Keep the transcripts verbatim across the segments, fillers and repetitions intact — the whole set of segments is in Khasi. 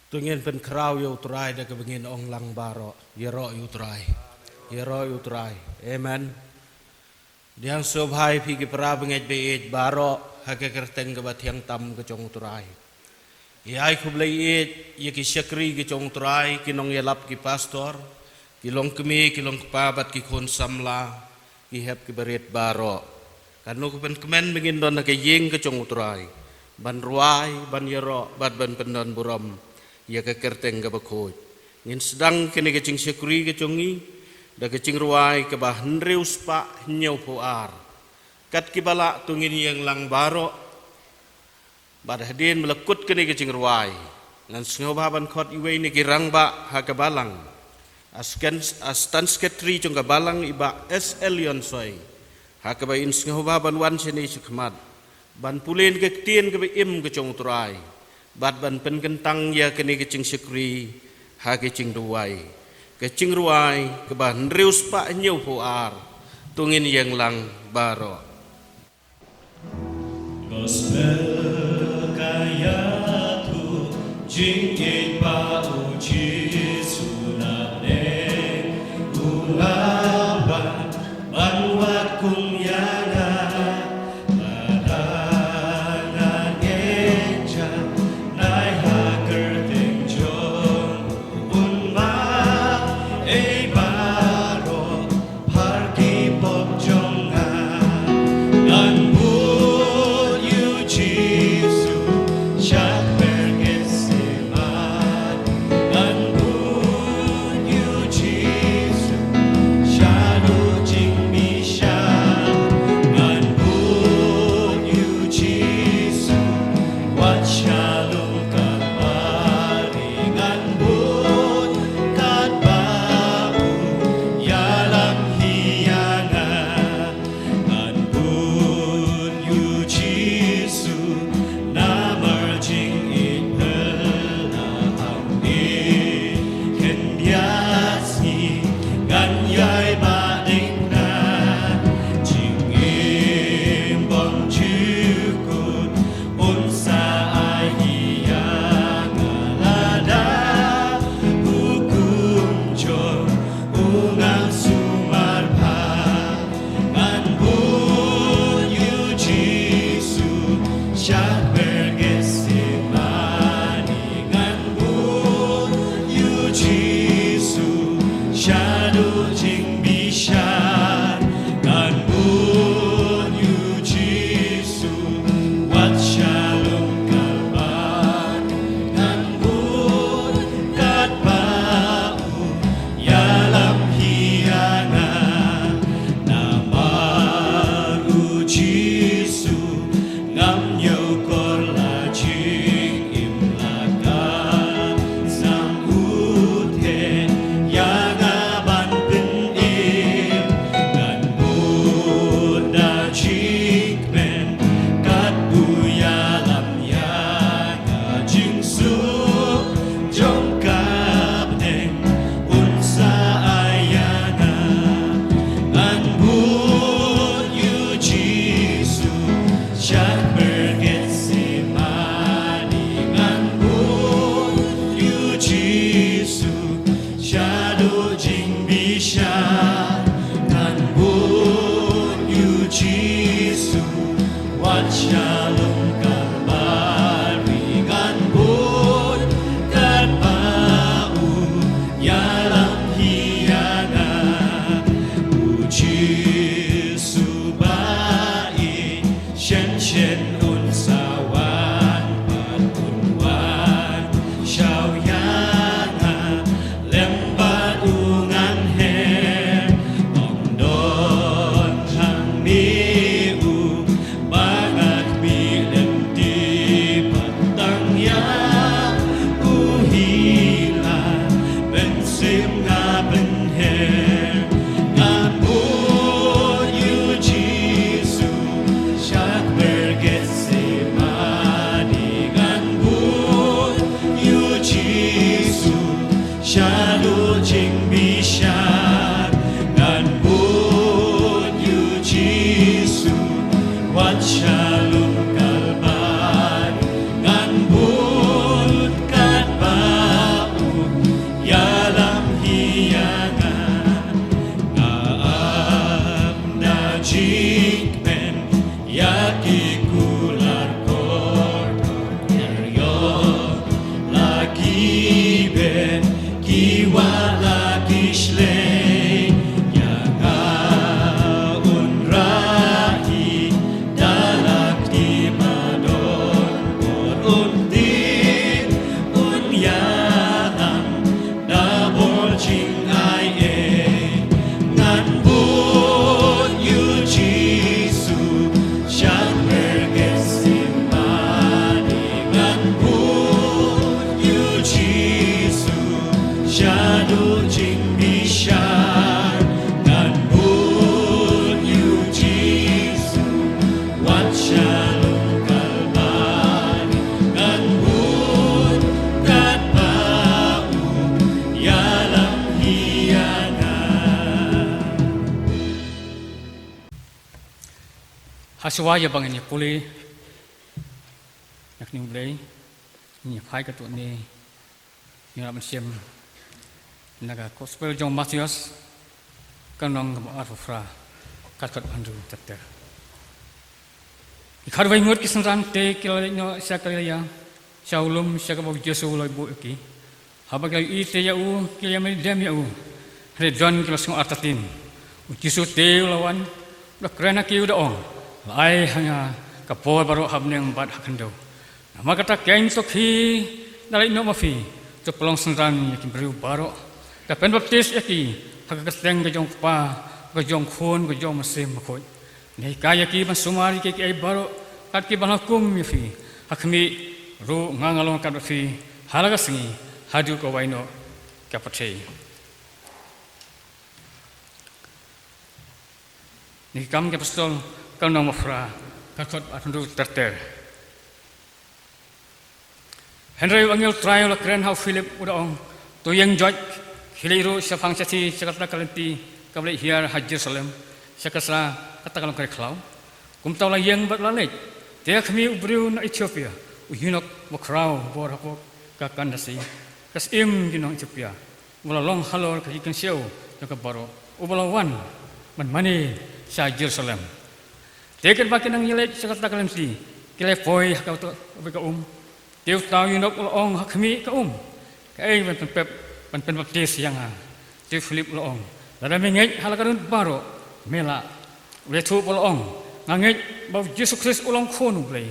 To ngin pynkhraw ïa u Trai da kaba ngin ong lang baroh, ïaroh ïa u Trai. Ïaroh ïa u Trai. Amen. Pdiang sngewbha ïa phi ki para bangeit ba-ïeit baroh ha ka kyrteng kaba thiang tam ka jong u Trai. Ïa ai khublei ïeit ïa ki shakri ka jong u Trai, ki nongïalap, ki pastor, ki longkmie, ki longkpa bad ki khun samla, ki hep ki barit baroh. Kano ka pynkmen ba ngin don ha ka ïing ka jong u Trai, ban rwai, ban ïaroh bad ban pyndon burom ïa ka kyrteng kaba khuid. Ngin sdang kane ka jingshakri ka jong ngi da ka jingrwai kaba hynriew spah hynñiew phew ar. Kat kiba lah to ngin ïeng lang baroh. Bad hadien ba la kut kane ka jingrwai, ngan sngewbha ban khot iwei na ki rangbah ha ka balang, Assistant, Assistant Secretary jong ka balang, i Bah S L Yonsoi, ha kaba in sngewbha ban wan shane shakhmat ban pule na ka ktien kaba im ka jong u Trai bad ban pynkyntang ïa kane ka jingshakri ha ka jingduwai. Ka jingrwai kaba hynriew spah hynñiew phew ar. To ngin ïeng lang baroh. Gospel ka ïathuh, jingngeit ba u Jisu na bneng u la wan ban wad kum ïa nga. Lada nga ngeit jam, nai ha kyrteng jong u, un map ei baroh phar ki pop jong nga. Ngan bud ïa u Jisu sha kper Gethsemane. Ngan bud ïa u Jisu shaduh jingbishar. Ngan bud ïa u Jisu wat sha lum Kalbari. Ngan bud katba u ïalam hi ïa nga. Ngan bud ïa u Jisu namar jingïeit phylla hangne. Khyndiat sngi ngan ïai bad ïa nga. Jingim bymjukut un sa ai ïa nga lada hukum jong u ngam sumar bha. Ngan bud ïa u Jisu sha kper Gethsemane. Ngan bud ïa u Jisu shaduh jingbishar. Ngan bud ïa u Jisu wat sha lum Kalbari. Ngan bud katba u ïalam hi ïa nga. Namar u Jisu ngam ñiewkor la Shuwa ïa ba ngin ïa pule na ka ktien U Blei, ngin ïa phai katto katne, ngin ïa mynsiem na ka Gospel jong u Mathaios, ka lynnong kaba arphew phra, ka dkhot ba hynriew ter ter. Ki khadwei ngut ki synran te ki la leit noh sha Galilea, sha u lum sha kaba u Jisu u la buh ïa ki. Haba ki la ïohi te ïa u, ki la ïamih dem ïa u. Hynrei don ki la sngew artatien. U Jisu te u la wan, u la kren ha ki, u da ong, la ai ha nga ka bor baroh ha bneng bad ha khyndew. Namar kata keiñ to khie, da leit noh ma phi, to pynlong synran ïa ki briew baroh, da pynbaptis ïa ki ha ka kyrteng ka jong u Kpa, ka jong u Khun, ka jong u Mynsiem Bakhuid. Ngi hikai ïa ki ban sumar ïa kiei kiei baroh kat kiba nga la hukum ïa phi. Ha khmih ruh nga nga long ryngkat bad phi ha la ka sngi haduh ka wai noh ka pyrthei. Ki Kam ki Apostol, ka lynnong ba phra, ka dkhot ba hynriew ter ter. Hynrei u angel u Trai u la kren ha u Philip, u da ong, to ïeng joit, khie leit ruh shaphang shathie sha kata ka lynti kaba leit hiar ha Jerusalem, sha ka sla kata ka lyngkhuh khlaw. Kumta u la ïeng bad u la leit. Te ha khmih u briew na Ethiopia, u eunuch bakhraw bor hapoh ka Kandasi, ka syiem ki nong Ethiopia, uba la long halor ka jingkynshew jong ka baroh, uba la wan ban mane sha Jerusalem. Te katba ki dang ïaleit sha kata ka lynti, ki la poi ha kawei ka um. Te uta u eunuch u la ong ha khmih ka um, kaei ban pynpep, ban pynbaptis ïa nga? Te u Philip u la ong, lada me ngeit ha la ka ri baroh, me lah. U la ïathuh bad u la ong, nga ngeit ba u Jisu Khrist u long u Khun U Blei.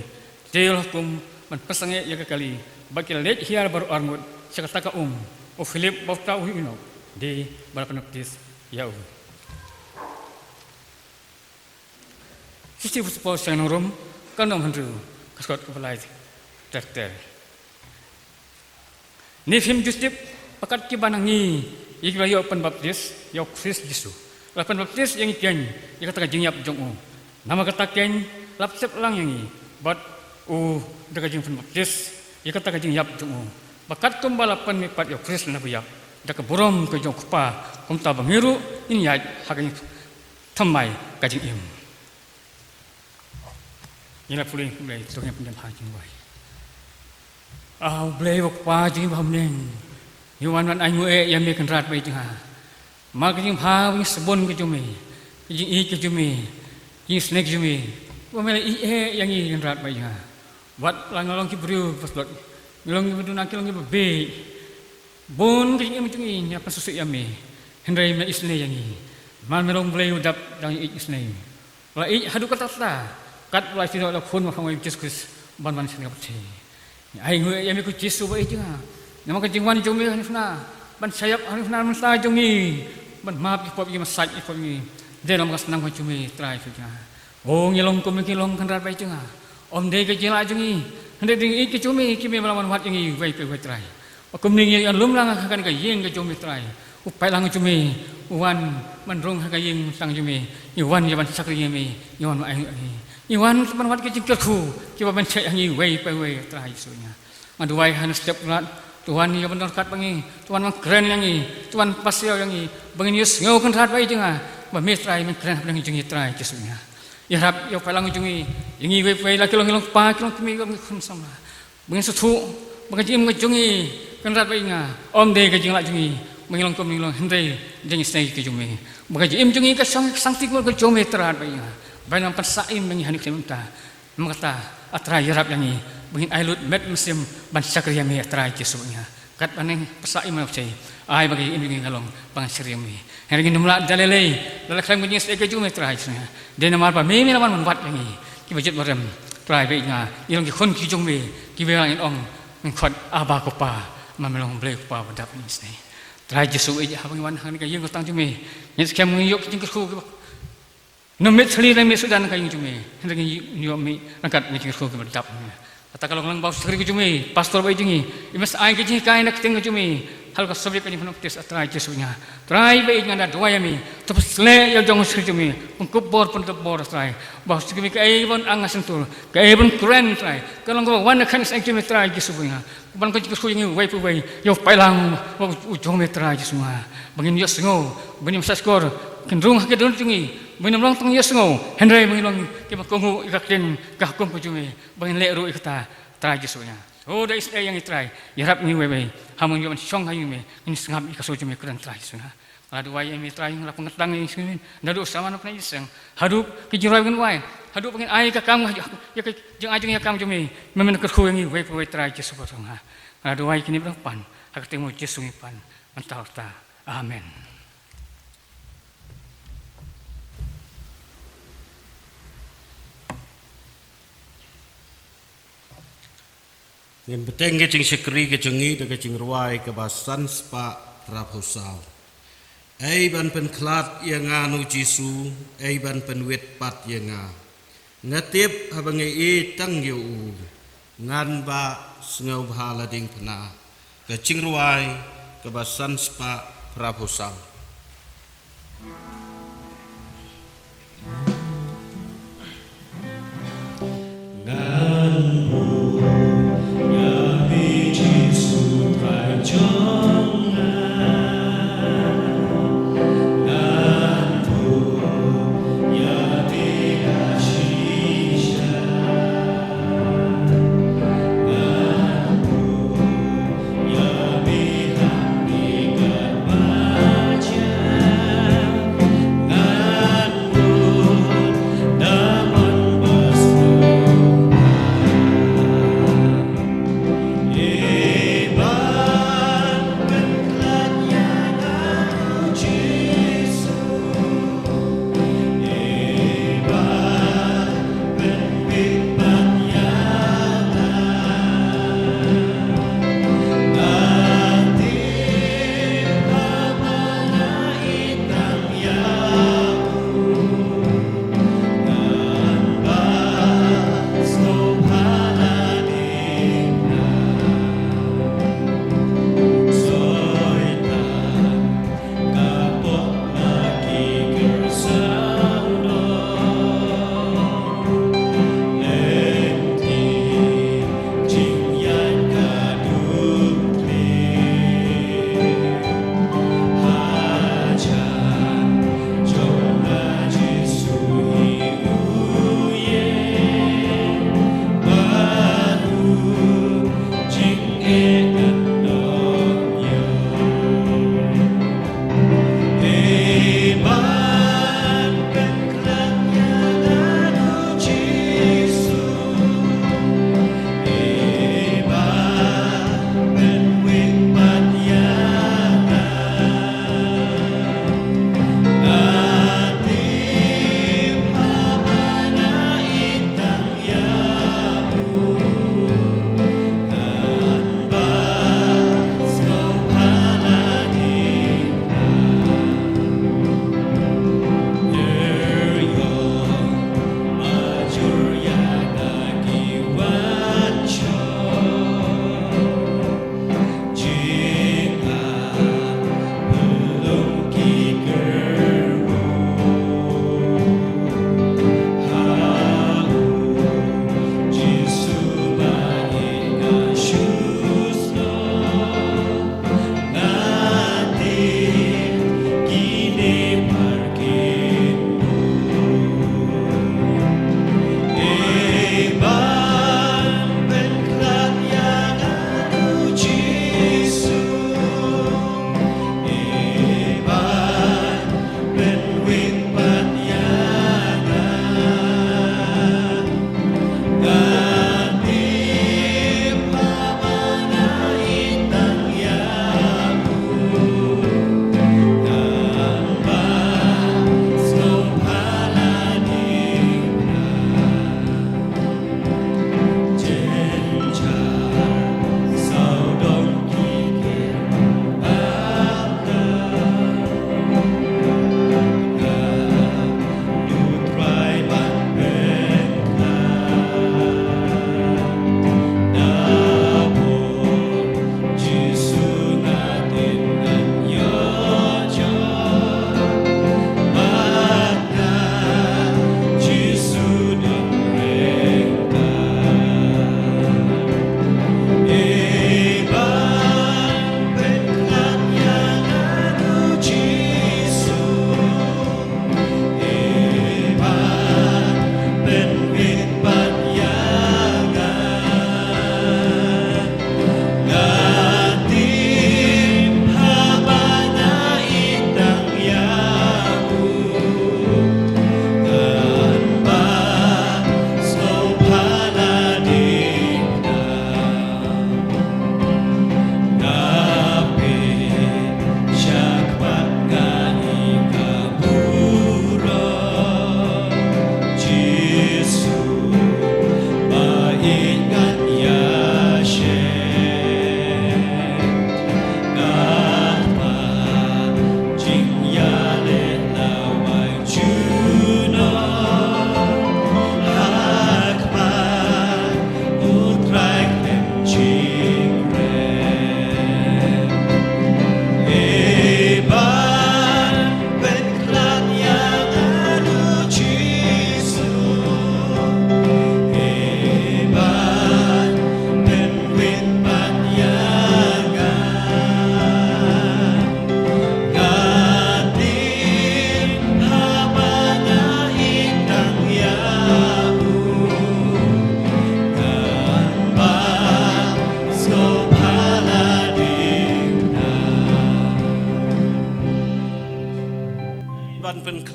Te u la hukum ban pynsangeh ïa ka kali, bad ki la leit hiar baroh arngut sha kata ka um, u Philip bad uta u eunuch, dei ba la pynbaptis ïa u. Shithi u Apostol sha ki nong Rom, ka lynnong hynriew, ka dkhot kaba lai ter ter. Ne phim ju tip ba kat kiba na ngi, ïa kiba la ïoh pynbaptis ïa u Khrist Jisu, la pynbaptis ïa ngi keiñ ïa kata ka jingïap jong u. Namar kata keiñ la pyntip lang ïa ngi bad u da ka jingpynbaptis ïa kata ka jingïap jong u, ba katkum ba la pynmihpat ïa u Khrist na ba ïap, da ka burom ka jong u Kpa, kumta ba ngi ruh ngin ïaid ha ka jingthymmai ka jingim. Ngi la pule, U Blei, to ngin pyndem ha jingduwai. A U Blei U Kpa jong ngi ba ha bneng, ngi wan ban ainguh eh ïa me Kynrad Baieit jong nga. Namar ka jingbha, ka jingsbun ka jong me, ka jingïeit ka jong me, ka jingisynei ka jong me, ba me la ïeit eh ïa ngi Kynrad Baieit jong nga. Wat la ngi long ki briew ba slot, ngi long kiba duna, ngi long kiba bieit, bun ka jingim jong ngi ngi la pynsngewsih ïa me. Hynrei me la isynei ïa ngi. Namar me long U Blei uba dap da ka jingïeit isynei. La ïeit haduh katta, kat ba la ai shisha ïa u Khun ba ha bangeit, Jisu Khrist, ban wan sha kane ka pyrthei. Ngi ainguh ïa me ko Jisu Baieit jong nga. Namar ka jingwan jong me hangne, ban shah ïap hangne mynta jong ngi, ban map ki pop, ban massage ki pop jong ngi, dei namar ka snam ka jong me Trai Jisu jong nga. O, ngi long kumne, ngi long Kynrad Baieit jong nga. Ym dei ka jinglah jong ngi, hynrei dei ka jingïeit ka jong me, ki me ba la wan wad ïa ngi uwei pa uwei Trai. Ba kumne ngi ïalum lang ha kane ka ïing ka jong me Trai. U paidlang jong me u wan ban rung ha ka ïing ka jong me. Ngi wan ïa ban shakri ïa me, ngi wan ban ainguh ïa ngi. Ngi wan ban wad ki jingkyrkhu kiba pynshai ha ngi uwei pa uwei Trai Jisu jong nga. Nga duwai ha kane ka step Kynrad, to wan ïa ban don ryngkat bad ngi, to wan ban kren ïa ngi, to wan passiaw ïa ngi, ba ngin ïohsngew Kynrad Baieit jong nga, ba me Trai men kren ha pdeng jong ngi Trai Jisu jong nga. Ïarap ïa u paidlang jong ngi, ïa ngi uwei pa uwei, la ki long, ki long kpa, ki long kmie, ki long khun samla. Ba ngin sngewthuh ba ka jingim ka jong ngi Kynrad Baieit jong nga, ym dei ka jinglah jong ngi ba ngi long kumne ngi long, hynrei dei ka jingisynei ka jong me. Ba ka jingim jong ngi ka shong ha ka sangti ka jong me Kynrad Baieit jong nga. Ba ngin ym pynsah im ïa ngi ha kane ka mynta. Namar kata, A Trai, ïarap ïa ngi ba ngin ai lut met mynsiem ban shakri ïa me, A Trai Jisu Baieit jong nga. Katba ngi pynsah im, A Trai, ai ba ka jingim jong ngi ka long ban shakri ïa me. Hynrei ngin ym lah da lei lei, da la khlem ka jingisynei ka jong me Trai Jisu jong nga. Dei namar ba me, me la wan ban wad ïa ngi kiba jot ba rem Trai Baieit jong nga. Ngi long ki khun ki jong me, kiba la ngin ong, ngin khot Abba, ko Pa. Namar me long U Blei U Kpa uba dap, uba isynei. Trai Jisu Baieit, haba ngi wan ha kane ka ïing ka tang jong me, ngi skhem ngi ïoh ki jingkyrkhu kiba nym miet shalor lane miet suda na ka ïing jong me. Hynrei ngi ïoh mih ryngkat ki jingkyrkhu kiba dap. Kata ka long lang ba u shakri ka jong me, pastor Baieit jong ngi, i must ai ka jinghikai na ka ktien ka jong me halor ka subject ka jingpynbaptis, A Trai Jisu jong nga. Trai Baieit jong nga, nga da duwai ïa me, to pynsleh ïa u jong u shakri jong me, pynkup bor, pyndap bor, A Trai. Ba u shakri me, kaei ban ang ha shyntur, kaei ban kren Trai, ka long kaba wan na ka kyrteng jong me Trai Jisu jong nga. Ban ka jingkyrkhu ïa ngi uwei pa uwei, ïa u paidlang, ba u jong me Trai Jisu jong nga. Ba ngin ïohsngew, ba ngin ym shahshkor, kin rung ha ka dohnud jong ngi, Ba ngin ym long tang ïa sngew, hynrei ba ngin long kiba kohnguh ïa ka ktien ka hukum ka jong me, ba ngin leh ruh ïa kata, Trai Jisu nga. O da isynei ïa ngi Trai, ïarap ngi wei wei, ha ba ngin ïoh ban shong ha ïing me, ngin sngap ïa ka sur jong me kyrdan Trai Jisu nga. Nga la duwai ïa me Trai, nga la pynkyntang ïa ngi sngewbha, naduh saman na pynïaid jingïaseng haduh ka jingrwai ba ngin wai, haduh ba ngin ai ka kam, ïa ka jingai jingïakam jong me, me men kyrkhu ïa ngi wei pa wei Trai Jisu Khrist nga. Nga la duwai kine baroh pan ha ka kyrteng u Jisu ngi pan, mynta ruh ta. Amen. Ngin bteng ka jingshakri ka jong ngi da ka jingrwai kaba san spah phra phew saw. Ei ban pynkhlad ïa nga, U Jisu, ei ban pynwit pat ïa nga. Nga tip haba nga ïeit tang ïa u, ngan bah sngewbha la diengphna. Ka jingrwai kaba san spah phra phew saw.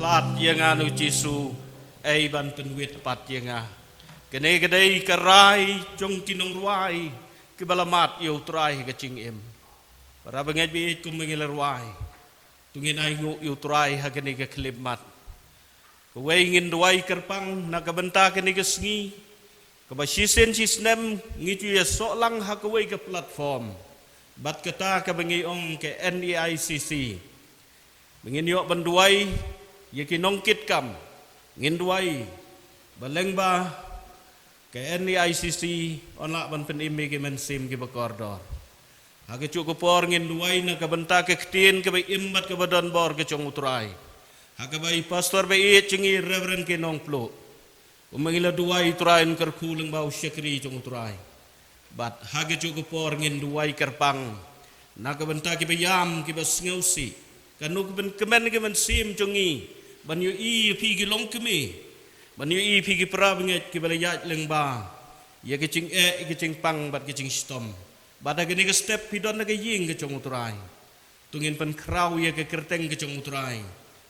Pat ïa nga, U Jisu, ei ban pynwit pat ïa nga. Kane ka dei ka rai jong ki nongrwai kiba la mad ïa U Trai ha ka jingim. Para bangeit, baieit, kumba ngi la rwai, to ngin ainguh ïa U Trai ha kane ka khyllipmat. Kawei, ngin duwai kyrpang na ka bynta kane ka sngi kaba shisien shisnem ngi ju ïasoh lang ha kawei ka platform bad kata kaba ngi ong ka N E I C C. Ba ngin ïoh ban duwai ïa ki nongkitkam. Ngin duwai ba lyngba ka N E I C C yn lah ban pynim ïa ki mynsiem kiba kordor. Ha kajuh ka por ngin duwai na ka bynta ka ktien kaba im bad kaba donbor ka jong U Trai, ha kaba i pastor baieit jong ngi, Reverend K. Nongpluh. Kumba ngi la duwai, U Trai, yn kyrkhu lyngba u shakri jong U Trai. Bad ha kajuh ka por ngin duwai kyrpang na ka bynta kiba ïam, kiba sngewsih, kano ka pynkmen ka mynsiem jong ngi ban ïohi ïa phi ki longkmie, ban ïohi ïa phi ki para bangeit kiba la ïaid lyngba ïa ka jingeh, ïa ka jingpang bad ka jingshitom. Bad ha kane ka step phi don ha ka ïing ka jong U Trai. To ngin pynkhraw ïa ka kyrteng ka jong U Trai.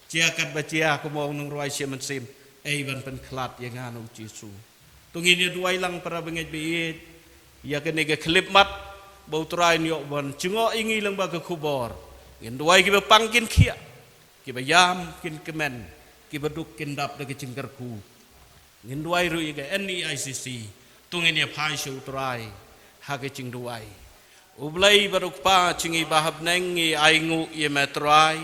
Jia katba jia, kumba ong u nongrwai shimet mynsiem, ei ban pynkhlad ïa nga na U Jisu. To ngin ïa duwai lang, para bangeit baieit, ïa kane ka khyllipmat, ba U Trai un ïoh ban jngoh ïa ngi lyngba ka khubor. Ngin duwai kiba pang kin khiah, kiba ïam kin kmen, kiba duk kin dap da ka jingkyrkhu. Ngin duwai ruh ïa ka N E I C C. To ngin ïa phai sha U Trai ha ka jingduwai. U Blei bad U Kpa jong ngi ba ha bneng, ngi ainguh ïa me, Trai,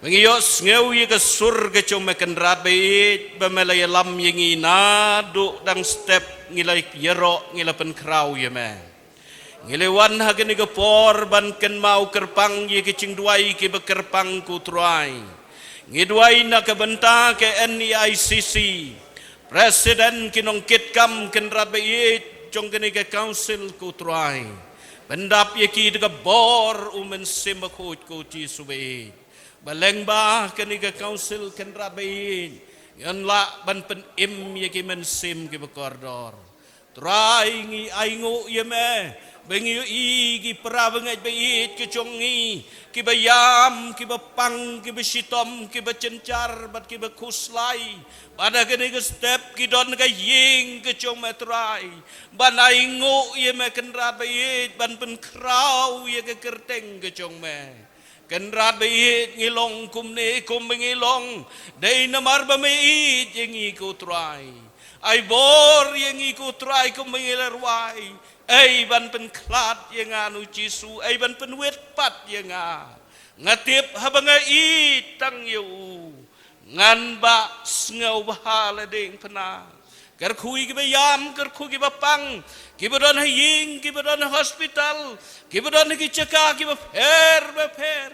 ba ngi ïohsngew ïa ka sur ka jong me, Kynrad baieit, ba me la ïalam ïa ngi naduh dang step ngi la ïaroh, ngi la pynkhraw ïa me. Ngi la wan ha kane ka por ban kynmaw kyrpang ïa ki jingduwai kiba kyrpang, ko Trai. Ngi duwai na ka bynta ka N E I C C, president, ki nongkitkam, Kynrad baieit, jong kane ka council, ko Trai. Pyndap ïa ki da ka bor u Mynsiem Bakhuid, ko Jisu baieit. Ba lyngba kane ka council, Kynrad baieit, yn lah ban pynim ïa ki mynsiem kiba kordor. Trai, ngi ainguh ïa me ba ngi ïohi ki para bangeit baieit ka jong ngi, kiba ïam, kiba pang, kiba shitom, kiba jynjar bad kiba khuslai. Bad ha kane ka step ki don ha ka ïing ka jong me, Trai, ban ainguh ïa me, Kynrad baieit, ban pynkhraw ïa ka kyrteng ka jong me. Kynrad baieit, ngi long kumne kumba ngi long dei namar ba me ïeit ïa ngi, ko Trai. Ai bor ïa ngi, ko Trai, kumba ngi la rwai, ei ban pynkhlad ïa nga na U Jisu, ei ban pynwit pat ïa nga. Nga tip haba nga ïeit tang ïa u, ngan bah sngewbha la diengphna. Kyrkhu ïa kiba ïam, kyrkhu ïa kiba pang, kiba don ha ïing, kiba don ha hospital, kiba don ha ki jaka kiba pher bapher,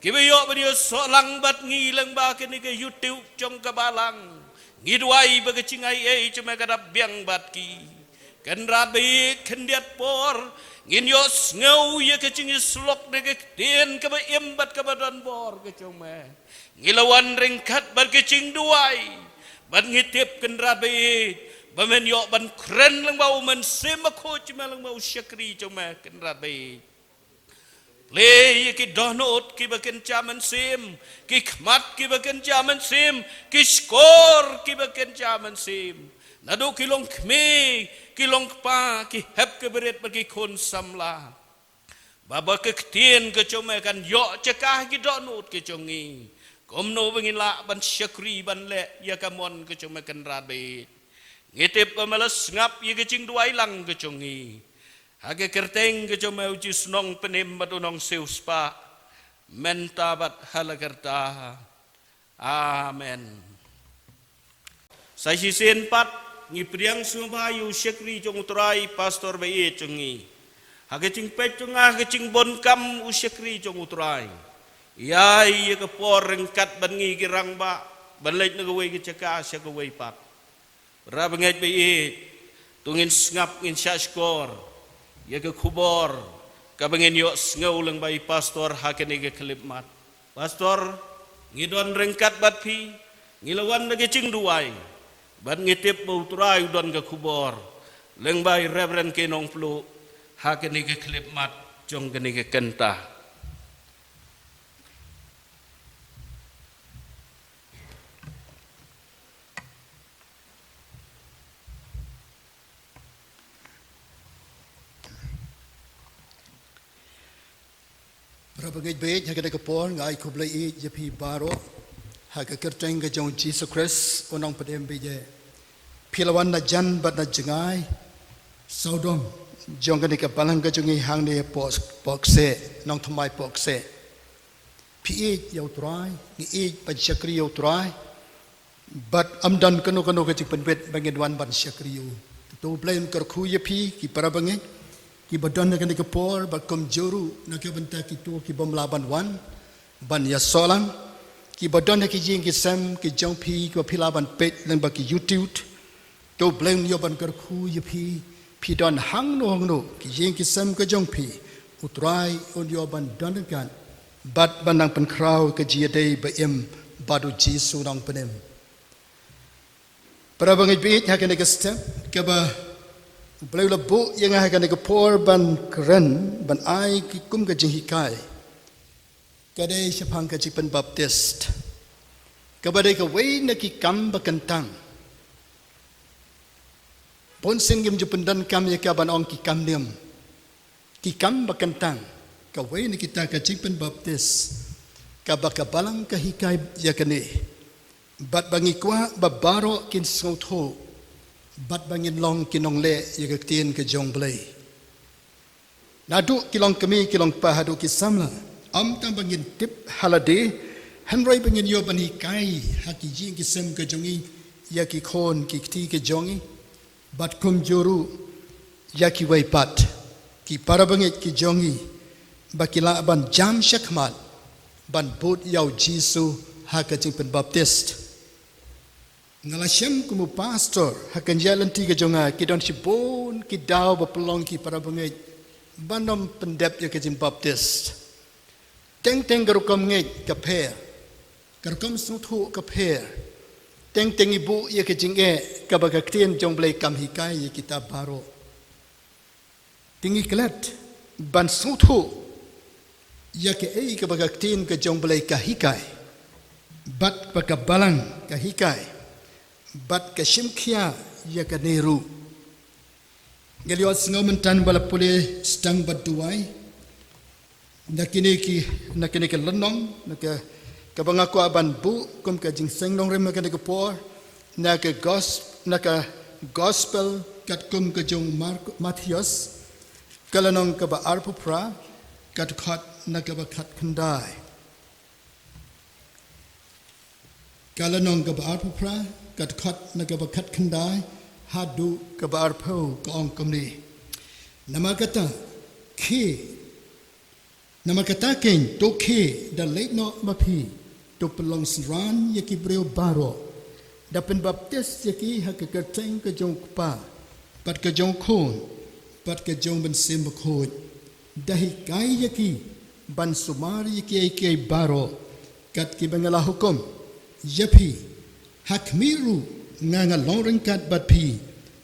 kiba ïoh ban ïasoh lang bad ngi lyngba kane ka YouTube jong ka balang. Ngi duwai ba ka jingaiei jong me kan dap biang bad ki. Kynrad baieit, khyndiat por ngin ïohsngew ïa ka jingïasyllok na ka ktien kaba im bad kaba donbor ka jong me. Ngi la wan ryngkat bad ka jingduwai, bad ngi tip, Kynrad baieit, ba men ïoh ban kren lyngba u Mynsiem Bakhuid jong me, lyngba u shakri jong me, Kynrad baieit. Plie ïa ki dohnud kiba kynja mynsiem, ki khmat kiba kynja mynsiem, ki shkor kiba kynja mynsiem. Naduh ki longkmie, ki longkpa, ki hep ki barit bad ki khun samla. Ba, ba ka ktien ka jong me kan ïoh jaka ha ki dohnud ka jong ngi. Kumno ba ngin lah ban shakri, ban leh ïa ka mon ka jong me, Kynrad baieit. Ngi tip ba me la sngap ïa ka jingduwai lang ka jong ngi. Ha ka kyrteng ka jong me, U Jisu, Nongpynim bad U Nongsiewspah, mynta bad ha la karta. Amen. Sa shisien pat ngi pdiang sngewbha ïa u shakri jong U Trai, pastor baieit jong ngi. Ha ka jingpeit jong nga ha ka jingbun kam, u shakri jong U Trai, ïa, ïa ka por ryngkat bad ngi ki rangbah, ban leit na kawei ka jaka sha kawei pat. Para bangeit baieit, to ngin sngap, ngin shah shkor ïa ka khubor kaba ngin ïohsngew lyngba i pastor ha kane ka khyllipmat. Pastor, ngi don ryngkat bad phi, ngi la wan da ka jingduwai, bad ngi tip ba U Trai u don ka khubor lyngba i Reverend K. Nongpluh ha kane ka khyllipmat jong kane ka kynta. Para bangeit baieit, ha kane ka por nga ai khublei ïa phi baroh ha ka kyrteng ka jong Jisu Khrist, u nongpynim baieit. Phi la wan na jan bad na jngai sawdong jong kane ka balang ka jong ngi hangne hapoh, hapoh kseh, nongthymmai hapoh kseh. Phi ïeit ïa u Trai, ngi ïeit ban shakri ïa u Trai. Bad ym don kano kano ka jingpynbit ba ngin wan ban shakri ïa u. To Blei un kyrkhu ïa phi ki para bangeit kiba don ha kane ka por, bad kumjuh ruh na ka bynta kito kiba ym lah ban wan ban ïasoh lang, kiba don ha ki ïing ki sem ki jong phi, kiba phi lah ban peit lyngba ki YouTube. To Blei un ïoh ban kyrkhu ïa phi, phi don hangno hangno ki ïing ki sem ka jong phi, u Trai un ïoh ban don ryngkat bad ban nang pynkhraw ka jingïadei ba im bad u Jisu nongpynim. Para bangeit baieit, ha kane ka step kaba u Blei u la buh ïa nga ha kane ka por ban kren, ban ai ki kum ka jinghikai, ka dei shaphang ka jingpynbaptis, kaba dei kawei na ki kam ba kyntang. Bunsien ngim ju pyndonkam ïa ka ban ong ki kam niam, ki kam ba kyntang, kawei na kita ka jingpynbaptis, kaba ka balang ka hikai ïa kane. Bad ba ngi kwah ba baroh kin sngewthuh, bad ba ngin long ki nongleh ïa ka ktien ka jong Blei. Naduh ki longkmie ki longkpa haduh ki samla, ym tang ba ngin tip ha lade, hynrei ba ngin ïoh ban hikai ha ki ïing ki sem ka jong ngi ïa ki khun ki kti ka jong ngi, bad kumjuh ruh ïa kiwei pat ki para bangeit ki jong ngi, ba ki lah ban jam shakhmat ban bud ïa u Jisu ha ka jingpynbaptis. Nga la shem kum u pastor, ha ka jingïaid lynti ka jong nga ki don shibun ki daw ba pynlong ki para bangeit ban ym pyndep ïa ka jingbaptis. Teng teng ka rukom ngeit ka pher, ka rukom sngewthuh ka pher. Teng teng i buh ïa ka jingeh kaba ka ktien jong Blei kam hikai ïa kita baroh. Te ngi klet ban sngewthuh ïa kaei kaba ka ktien ka jong Blei ka hikai, bad ba ka balang ka hikai, bad ka shim khia ïa kane ruh. Ngi la ïohsngew mynta ba la pule sdang bad duwai. Na kine ki, na kine ki lynnong, na ka, kaba nga kwah ban buh kum ka jingseng nongrim ha kane ka por, na ka gos-, na ka gospel katkum ka jong Mark-, Mathaios, ka lynnong kaba arphew phra, ka dkhot na kaba khatkhyndai. Ka lynnong kaba arphew phra, ka dkhot na kaba khatkhyndai haduh kaba arphew, ka ong kumne. Namar kata, khie, namar kata keiñ, to khie, da leit noh ma phi, to pynlong synran ïa ki briew baroh, da pynbaptis ïa ki ha ka kyrteng ka jong u Kpa, bad ka jong u Khun, bad ka jong u Mynsiem Bakhuid, da hikai ïa ki ban sumar ïa kiei kiei baroh kat kiba nga la hukum ïa phi. Ha khmih ruh nga, nga long ryngkat bad phi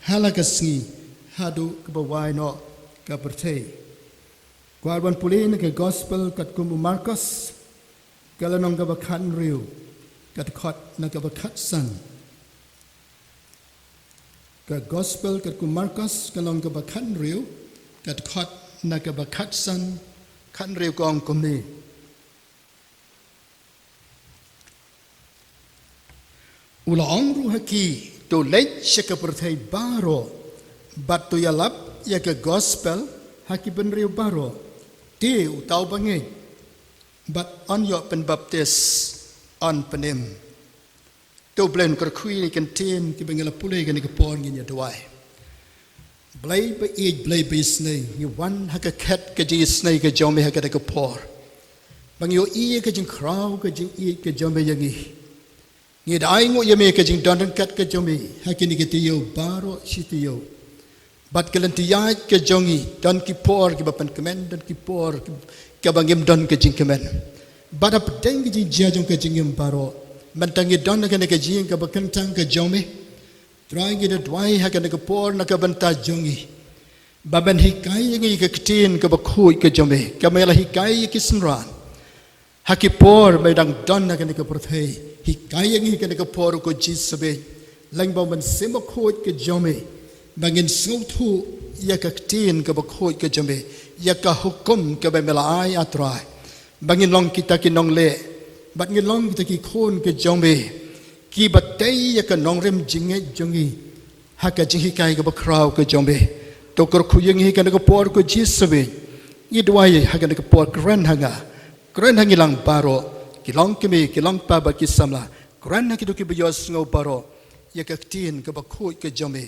ha la ka sngi haduh kaba wai noh ka pyrthei. Kwah ban pule na ka gospel katkum u Markos, ka lynnong kaba khathynriew, ka dkhot na kaba khatsan. Ka gospel katkum u Markos, ka lynnong kaba khathynriew, ka dkhot na kaba khatsan, khathynriew, ka ong kumne. U la ong ruh ha ki, to leit sha ka pyrthei baroh, bad to ïalap ïa ka gospel ha ki bynriew baroh. Te uta uba ngeit bad yn ïoh pynbaptis yn pynim. To Blei un kyrkhu ïa kine ki ktien kiba ngi la pule ha kane ka por. Ngin ïa duwai. Blei ba ïeit, Blei ba isynei, ngi wan ha ka khet ka jingisynei ka jong me ha kane ka por, ba ngi ïohi ïa ka jingkhraw ka jingïeit ka jong me ïa ngi. Ngi da ainguh ïa me ka jingdon ryngkat ka jong me ha kine ki taïew baroh shi taïew. Bad ka lynti ïaid ka jong ngi, don ki por kiba pynkmen, don ki por ki, kiba ngim don ka jingkmen. Bad hapdeng ka jingjia jong ka jingim baroh, mynta ngi don ha kane ka jingim kaba kyntang ka jong me. Trai, ngi da duwai ha kane ka por na ka bynta jong ngi, ba men hikai ïa ngi ka ktien kaba khuid ka jong me, kaba me la hikai ïa ki synran ha ki por me dang don ha kane ka pyrthei. Hikai ïa ngi ha kane ka por, ko Jisu bad lyngba u Mynsiem Bakhuid ka jong me, ba ngin sngewthuh ïa ka ktien kaba khuid ka jong me, ïa ka hukum kaba me la ai, A Trai. ba ngin long kita ki nongleh, bad ngin long kita ki khun ka jong me, kiba tei ïa ka nongrim jingngeit jong ngi ha ka jinghikai kaba khraw ka jong me. To kyrkhu ïa ngi ha kane ka por ko Jisu, ngi duwai ha kane ka por, kren ha nga, kren ha ngi lang baroh, ki longkmie, ki longkpa bad ki samla, kren ha kito kiba ïohsngew baroh ïa ka ktien kaba khuid ka jong me,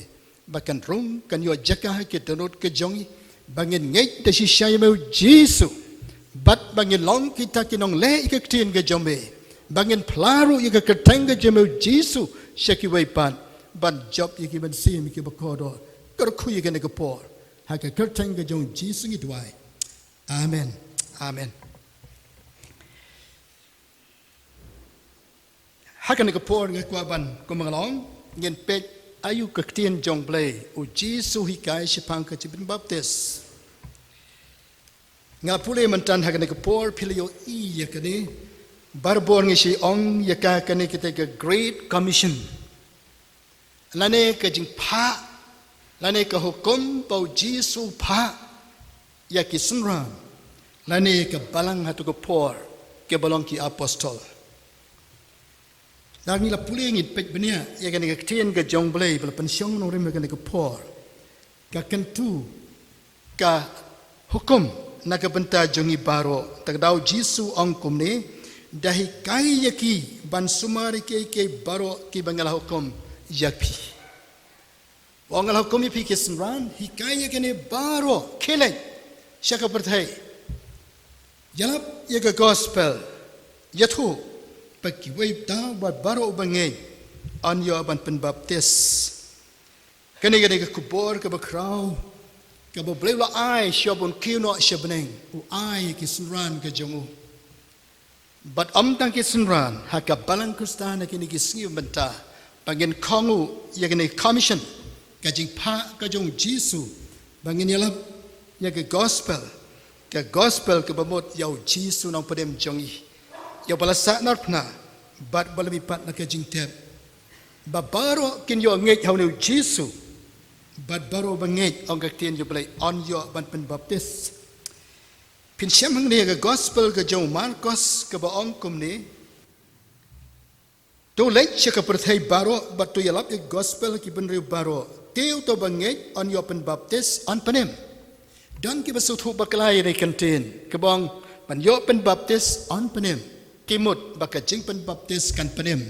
ba kan rung, kan ïoh jaka ha ki dohnud ka jong ngi, ba ngin ngeit da shisha ïa me u Jisu, bad ba ngin long kita ki nongleh ïa ka ktien ka jong me, ba ngin phla ruh ïa ka kyrteng ka jong me u Jisu sha kiwei pat, ban jop ïa ki mynsiem kiba kordor. Kyrkhu ïa kane ka por, ha ka kyrteng ka jong u Jisu ngi duwai. Amen. Amen. Ha kane ka por nga kwah ban, kumba nga la ong, ngin peit aïu ka ktien jong u Blei, u Jisu hikai shaphang ka jingpynbaptis. Nga pule mynta ha kane ka por, phi la ïohi ïa kane, barabor ngi shait ong ïa ka, kane kita ka Great Commission, lane ka jingphah, lane ka hukum ba u Jisu u phah ïa ki synran, lane ka balang ha kato ka por, kiba long ki apostol. Lada ngi la pule, ngin peit bniah ïa kane ka ktien ka jong u Blei ba la pynshong nongrim ha kane ka por, ka kyntu, ka hukum na ka bynta jong ngi baroh. Te da u Jisu u ong kumne, da hikai ïa ki ban sumar ïa kiei kiei baroh kiba nga la hukum ïa phi. Ba nga la hukum ïa phi ki synran, hikai ïa kine baroh, khie leit sha ka pyrthei, ïalap ïa ka gospel, ïathuh, ba kiwei pat, ba baroh uba ngeit un ïoh ban pynbaptis. Kane, kane ka khubor kaba khraw, kaba u Blei u la ai sha bun, kiew noh sha bneng, u ai ki synran ka jong u. Bad ym tang ki synran, ha ka balang Khristan ha kine ki sngi mynta, ba ngin kohnguh ïa kane ka commission, ka jingphah ka jong u Jisu, ba ngin ïalap ïa ka gospel, ka gospel kaba mut ïa u Jisu u nongpynim jong ngi, ïa uba la sahnarphna bad uba la mihpat na ka jingtep, ba baroh kin ïoh ngeit ha une u Jisu, bad baroh uba ngeit, ong ka ktien jong u Blei, un ïoh ban pynbaptis. Phin shem hangne ha ka gospel ka jong u Markos, kaba ong kumne, to leit sha ka pyrthei baroh bad to ïalap ïa ka gospel ha ki bynriew baroh. Te uta uba ngeit un ïoh pynbaptis, un pynim. Don kiba sngewthuh bakla ïa kane ka ktien, kaba ong ban ïoh pynbaptis un pynim, ki mut ba ka jingpynbaptis kan pynim.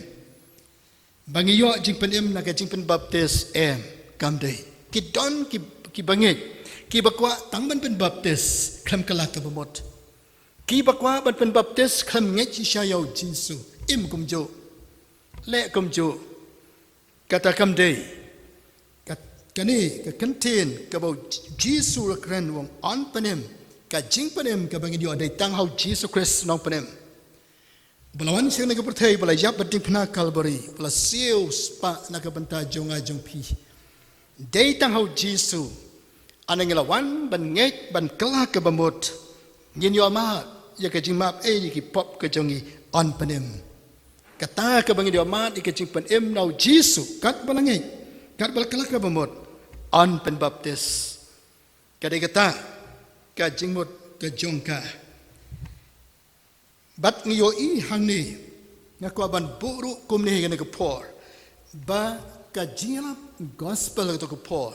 Ba ngi ïoh jingpynim na ka jingpynbaptis, em, kam dei. Ki don ki, kiba ngeit, kiba kwah tang ban pynbaptis khlem kylla kaba mut. Kiba kwah ban pynbaptis khlem ngeit shisha ïa u Jisu. Im kumjuh. Leh kumjuh. Kata kam dei. Kat-, kane ka ktien kaba u Jisu u la kren, u ong un pynim. Ka jingpynim kaba ngin ïoh dei tang ha u Jisu Khrist u nongpynim. Ba la wan sha kane ka pyrthei, ba la ïap ha diengphna Kalbari, ba la siew spah na ka bynta jong nga jong phi. Dei tang ha u Jisu, lada ngi la wan ban ngeit, ban kylla kaba mut, ngin ïoh mad ïa ka jingmap, eh, ïa ki pop ka jong ngi, un pynim. Kata kaba ngin ïoh mad ïa ka jingpynim na u Jisu, katba la ngeit, katba la kylla kaba mut, un pynbaptis. Ka dei kata ka jingmut ka jong ka. Bad ngi ïohi hangne, nga kwah ban buh ruh kumne ha kane ka por, ba ka jingïalap gospel ha kato ka por,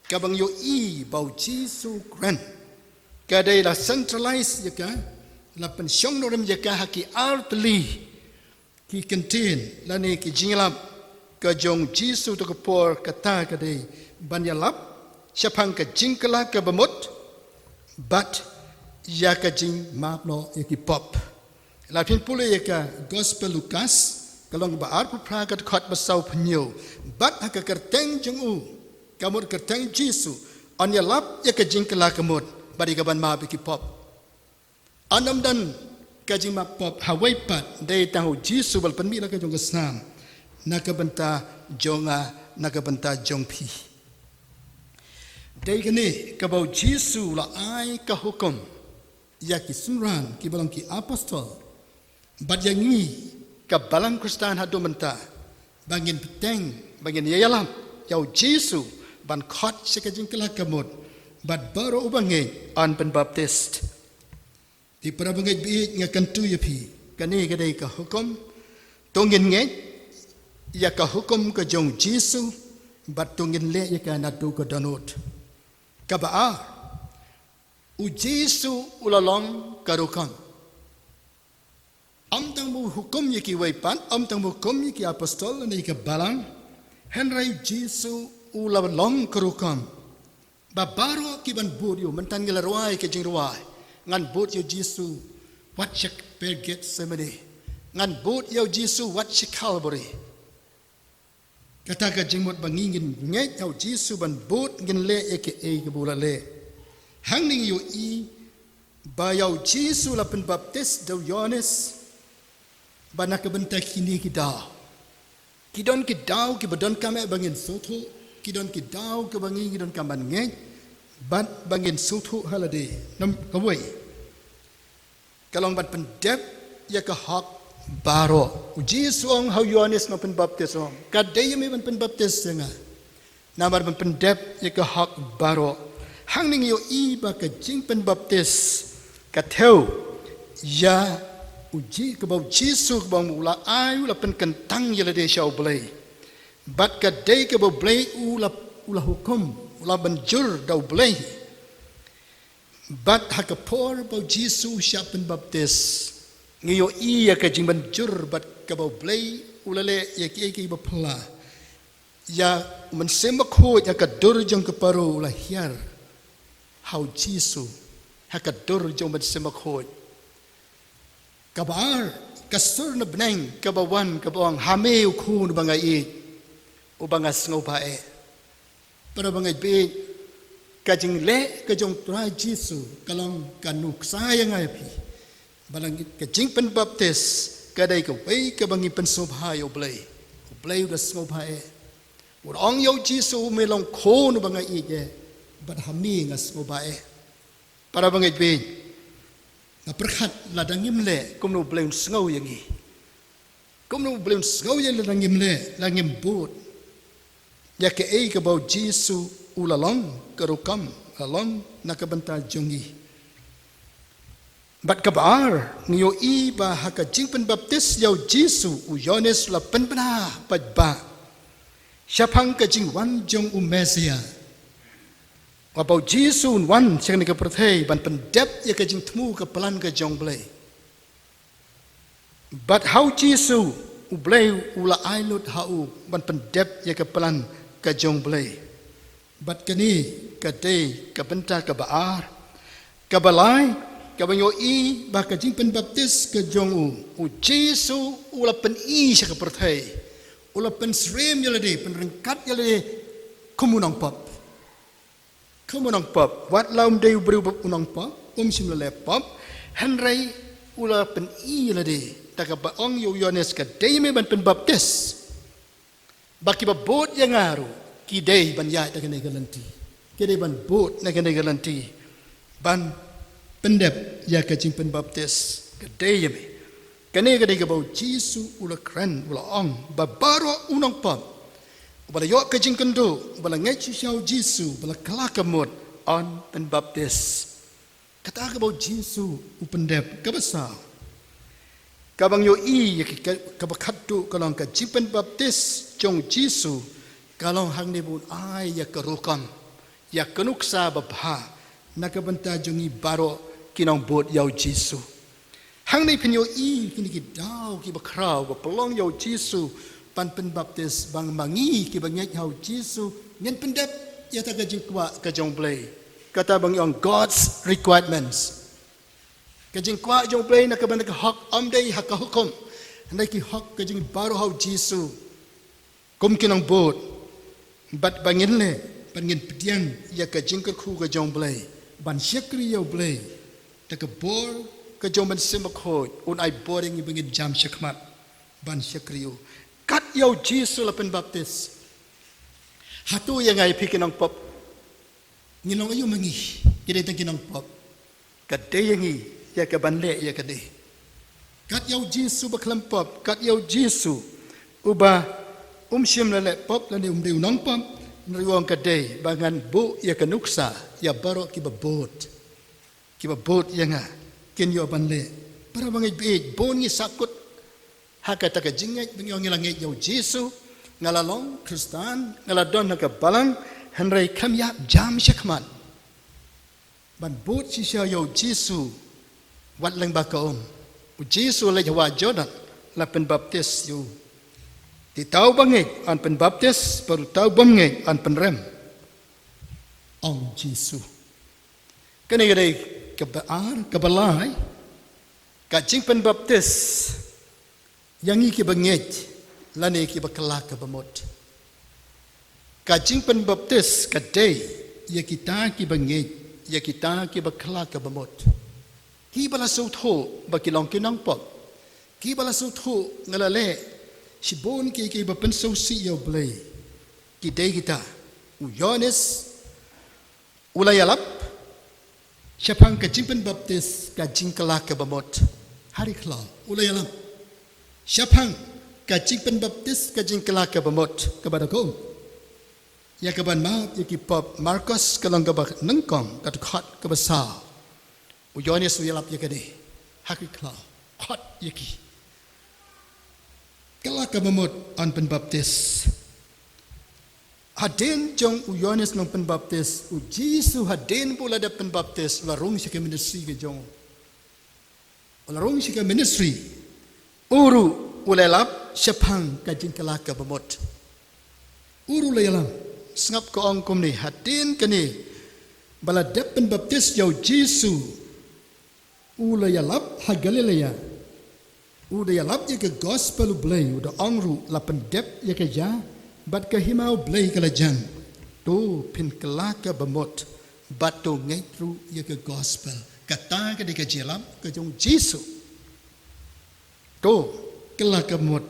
kaba ngi ïohi ba u Jisu u kren, ka dei la centralize ïa ka, la pynshong nongrim ïa ka ha ki artylli ki ktien lane ki jingïalap ka jong u Jisu ha kato ka por, kata ka dei ban ïalap shaphang ka jingkylla kaba mut, bad ïa ka jingmap noh ïa ki pop. Lada phin pule ïa ka gospel Lukas, ka lynnong ba arphew phra, ka dkhot ba sawphew hynñiew, bad ha ka kyrteng jong u, ka mut kyrteng Jisu, yn ïalap ïa ka jingkylla ka mut, bad ïa ka ban map ïa ki pop. Ym don ka jingmap pop ha uwei pat, dei tang ha u Jisu ba la pynmih la ka jong ka snam na ka bynta jong nga, na ka bynta jong phi. Dei kane kaba u Jisu u la ai ka hukum ïa ki synran kiba long ki apostol, bad ïa ngi ka balang Khristan haduh mynta, ba ngin bteng, ba ngin ïalap ïa u Jisu, ban khot sha ka jingkylla ka mut, bad baroh uba ngeit yn pynbaptis. Te para bangeit baieit, nga kyntu ïa phi, kane ka dei ka hukum. To ngin ngeit ïa ka hukum ka jong u Jisu, bad to ngin leh ïa ka naduh ka dohnud. Kaba ar, u Jisu u la long ka rukom. Ym tang ba u hukum ïa kiwei pat, ym tang ba u hukum ïa ki apostol ne ïa ka balang. Hynrei u Jisu u la long ka rukom. Ba baroh kiban bud ïa u, mynta ngi la rwai ka jingrwai. Ngan bud ïa u Jisu wat sha kper Gethsemane. Ngan bud ïa u Jisu wat sha Calvary. Kata ka jingmut ba ngi ngin ngeit ïa u Jisu ban bud, ngin leh ïa kaei kaba u la leh. Hangne ngi ïohi ba ïa u Jisu la pynbaptis da u Ïoannis, ba na ka bynta kine ki daw. Ki don ki daw kiba donkam eh ba ngin sngewthuh, ki don ki daw kiba ngi, ngi donkam ban ngeit, bad ba ngin sngewthuh ha lade. Nam kawei, ka long ban pyndep ïa ka hok baroh. U Jisu u ong ha u Ïoannis nongpynbaptis, u ong, ka dei ïa me ban pynbaptis ïa nga. Namar ban pyndep ïa ka hok baroh. Hangne ngi ïohi ba ka jingpynbaptis ka thew ïa u Ji-, kaba u Jisu kaba u la ai, u la pynkyntang ïa lade sha u Blei. Bad ka dei kaba u Blei u la, u la hukum, u la mynjur da u Blei. Bad ha ka por ba u Jisu u shah pynbaptis, ngi ïohi ïa ka jingmynjur bad kaba u Blei u la leh ïa kiei kiei ba phylla. Ïa u Mynsiem Bakhuid ha ka dur jong ka paro u la hiar ha u Jisu, ha ka dur jong u Mynsiem Bakhuid. Kaba ar, ka sur na bneng kaba wan, kaba ong, ha me u Khun uba nga ïeit, uba nga sngewbha eh. Para bangeit baieit, ka jingleh ka jong u Trai Jisu ka long ka nuksa ïa nga ïa phi ba la ngeit ka jingpynbaptis ka dei kawei kaba ngi pynsngewbha ïa u Blei. U Blei u da sngewbha eh. U da ong ïa u Jisu, me long Khun uba nga ïeit eh, bad ha me nga sngewbha eh. Para bangeit baieit, nga pyrkhat lada ngim leh, kumno u Blei un sngew ïa ngi? Kumno u Blei un sngew ïa ngi lada ngim leh, lada ngim bud ïa kaei kaba u Jisu u la long ka rukom, la long na ka bynta jong ngi? Bad kaba ar, ngi ïohi ba ha ka jingpynbaptis ïa u Jisu, u Ïoannis u la pynbna paidbah shaphang ka jingwan jong u Messiah. Ba u Jisu un wan sha kane ka pyrthei ban pyndep ïa ka jingthmu ka plan ka jong u Blei. Bad ha u Jisu u Blei u la ai lut ha u ban pyndep ïa ka plan ka jong u Blei. Bad kane ka dei ka bynta kaba ar. Kaba lai, kaba ngi ïohi ba ka jingpynbaptis ka jong u, u Jisu u la pyni sha ka pyrthei, u la pynsyriem ïa lade, pynryngkat ïa lade kum u nongpop. Kum u nongpop, wat la um dei u briew ba u nongpop, um shym la leh pop, hynrei u la pyni ïa lade da kaba ong ïa u Ïoannis, ka dei ïa me ban pynbaptis. Ba kiba bud ïa nga ruh ki dei ban ïaid na kane ka lynti. Ki dei ban bud na kane ka lynti ban pyndep ïa ka jingpynbaptis. Ka dei ïa me. Kane ka dei kaba u Jisu u la kren, u la ong ba baroh u nongpop uba la ïoh ka jingkynduh, uba la ngeit shisha ïa u Jisu, uba la kylla ka mut, yn pynbaptis. Kata kaba u Jisu u pyndep. Kaba saw, kaba ngi ïohi ïa ka, kaba khatduh ka long ka jingpynbaptis jong u Jisu ka long hangne ba un ai ïa ka rukom, ïa ka nuksa babha na ka bynta jong ngi baroh ki nongbud ïa u Jisu. Hangne phin ïohi kine ki daw kiba khraw ba pynlong ïa u Jisu ban pynbaptis, ba ma ngi kiba ngeit ha u Jisu ngin pyndep ïa kata ka jingkwah ka jong u Blei. Kata ba ngi ong God's requirements. Ka jingkwah jong u Blei na ka bynta ka hok, ym dei ha ka hukum, hynrei ki hok ka jong ngi baroh ha u Jisu kum ki nongbud. Bad ba ngin leh, bad ngin pdiang ïa ka jingkyrkhu ka jong u Blei ban shakri ïa u Blei. Da ka bor ka jong u Mynsiem Bakhuid un ai bor ïa ngi ba ngin jam shakhmat ban shakri ïa u. Kat ïa u Jisu la pynbaptis. Hato ïa nga ïa phi ki nongpop ngi long aïu ma ngi? Ki dei tang ki nongpop. Ka dei ïa ngi ïa ka ban leh ïa kane. Kat ïa u Jisu ba khlem pop, kat ïa u Jisu uba um shym la leh pop lane um dei u nongpop, hynrei u ong ka dei ba ngan buh ïa ka nuksa ïa baroh kiba bud, kiba bud ïa nga. kin ïoh ban leh. Para bangeit baieit, bun ngi sahkut ha kata ka jingngeit ba ngi ong ngi la ngeit ïa u Jisu, nga la long Khristan, nga la don ha ka balang, hynrei khlem ïap jam shakhmat ban bud shisha ïa u Jisu. Wat lyngba ka um u Jisu u leit ha wah Jordan, la pynbaptis ïa u. Te uta uba ngeit yn pynbaptis, bad uta u bym ngeit yn pynrem, ong u Jisu. Kane ka dei kaba ar. Kaba lai, ka jingpynbaptis ïa ngi kiba ngeit lane kiba kylla kaba mut. Ka jingpynbaptis ka dei ïa kita kiba ngeit, ïa kita kiba kylla kaba mut. Kiba la sngewthuh ba ki long ki nongpop, kiba la sngewthuh nga la leh shibun kiei kiei ba pynsngewsih ïa u Blei, ki dei kita. U Ïoannis u la ïalap shaphang ka jingpynbaptis ka jingkylla kaba mut. Hari khlaw u la ïalap shaphang ka jingpynbaptis ka jingkylla kaba mut, kaba da kum ïa kaban map ïa ki pop. Markos ka lynnong kaba nyngkong, ka dkhot kaba saw. U Ïoannis u ïalap ïa kane. Hari khlaw, khot ïa ki. Kylla kaba mut yn pynbaptis. Hadien jong u Ïoannis nongpynbaptis, u Jisu hadien ba u la dep pynbaptis, u la rung sha ka ministry ka jong u. U la rung sha ka ministry. U ruh u la ïalap shaphang ka jingkylla kaba mut. U ruh u la ïalap. Sngap, ka ong kumne, hadien kane ba la dep pynbaptis ïa u Jisu, u la ïalap ha Galilea. U da ïalap ïa ka gospel u Blei, u da ong ruh, la pyndep ïa ka ïa, bad ka hima u Blei ka la jan. To phin kylla kaba mut, bad to ngeit ruh ïa ka gospel. Kata ka dei ka jingïalap ka jong u Jisu. To kylla kaba mut,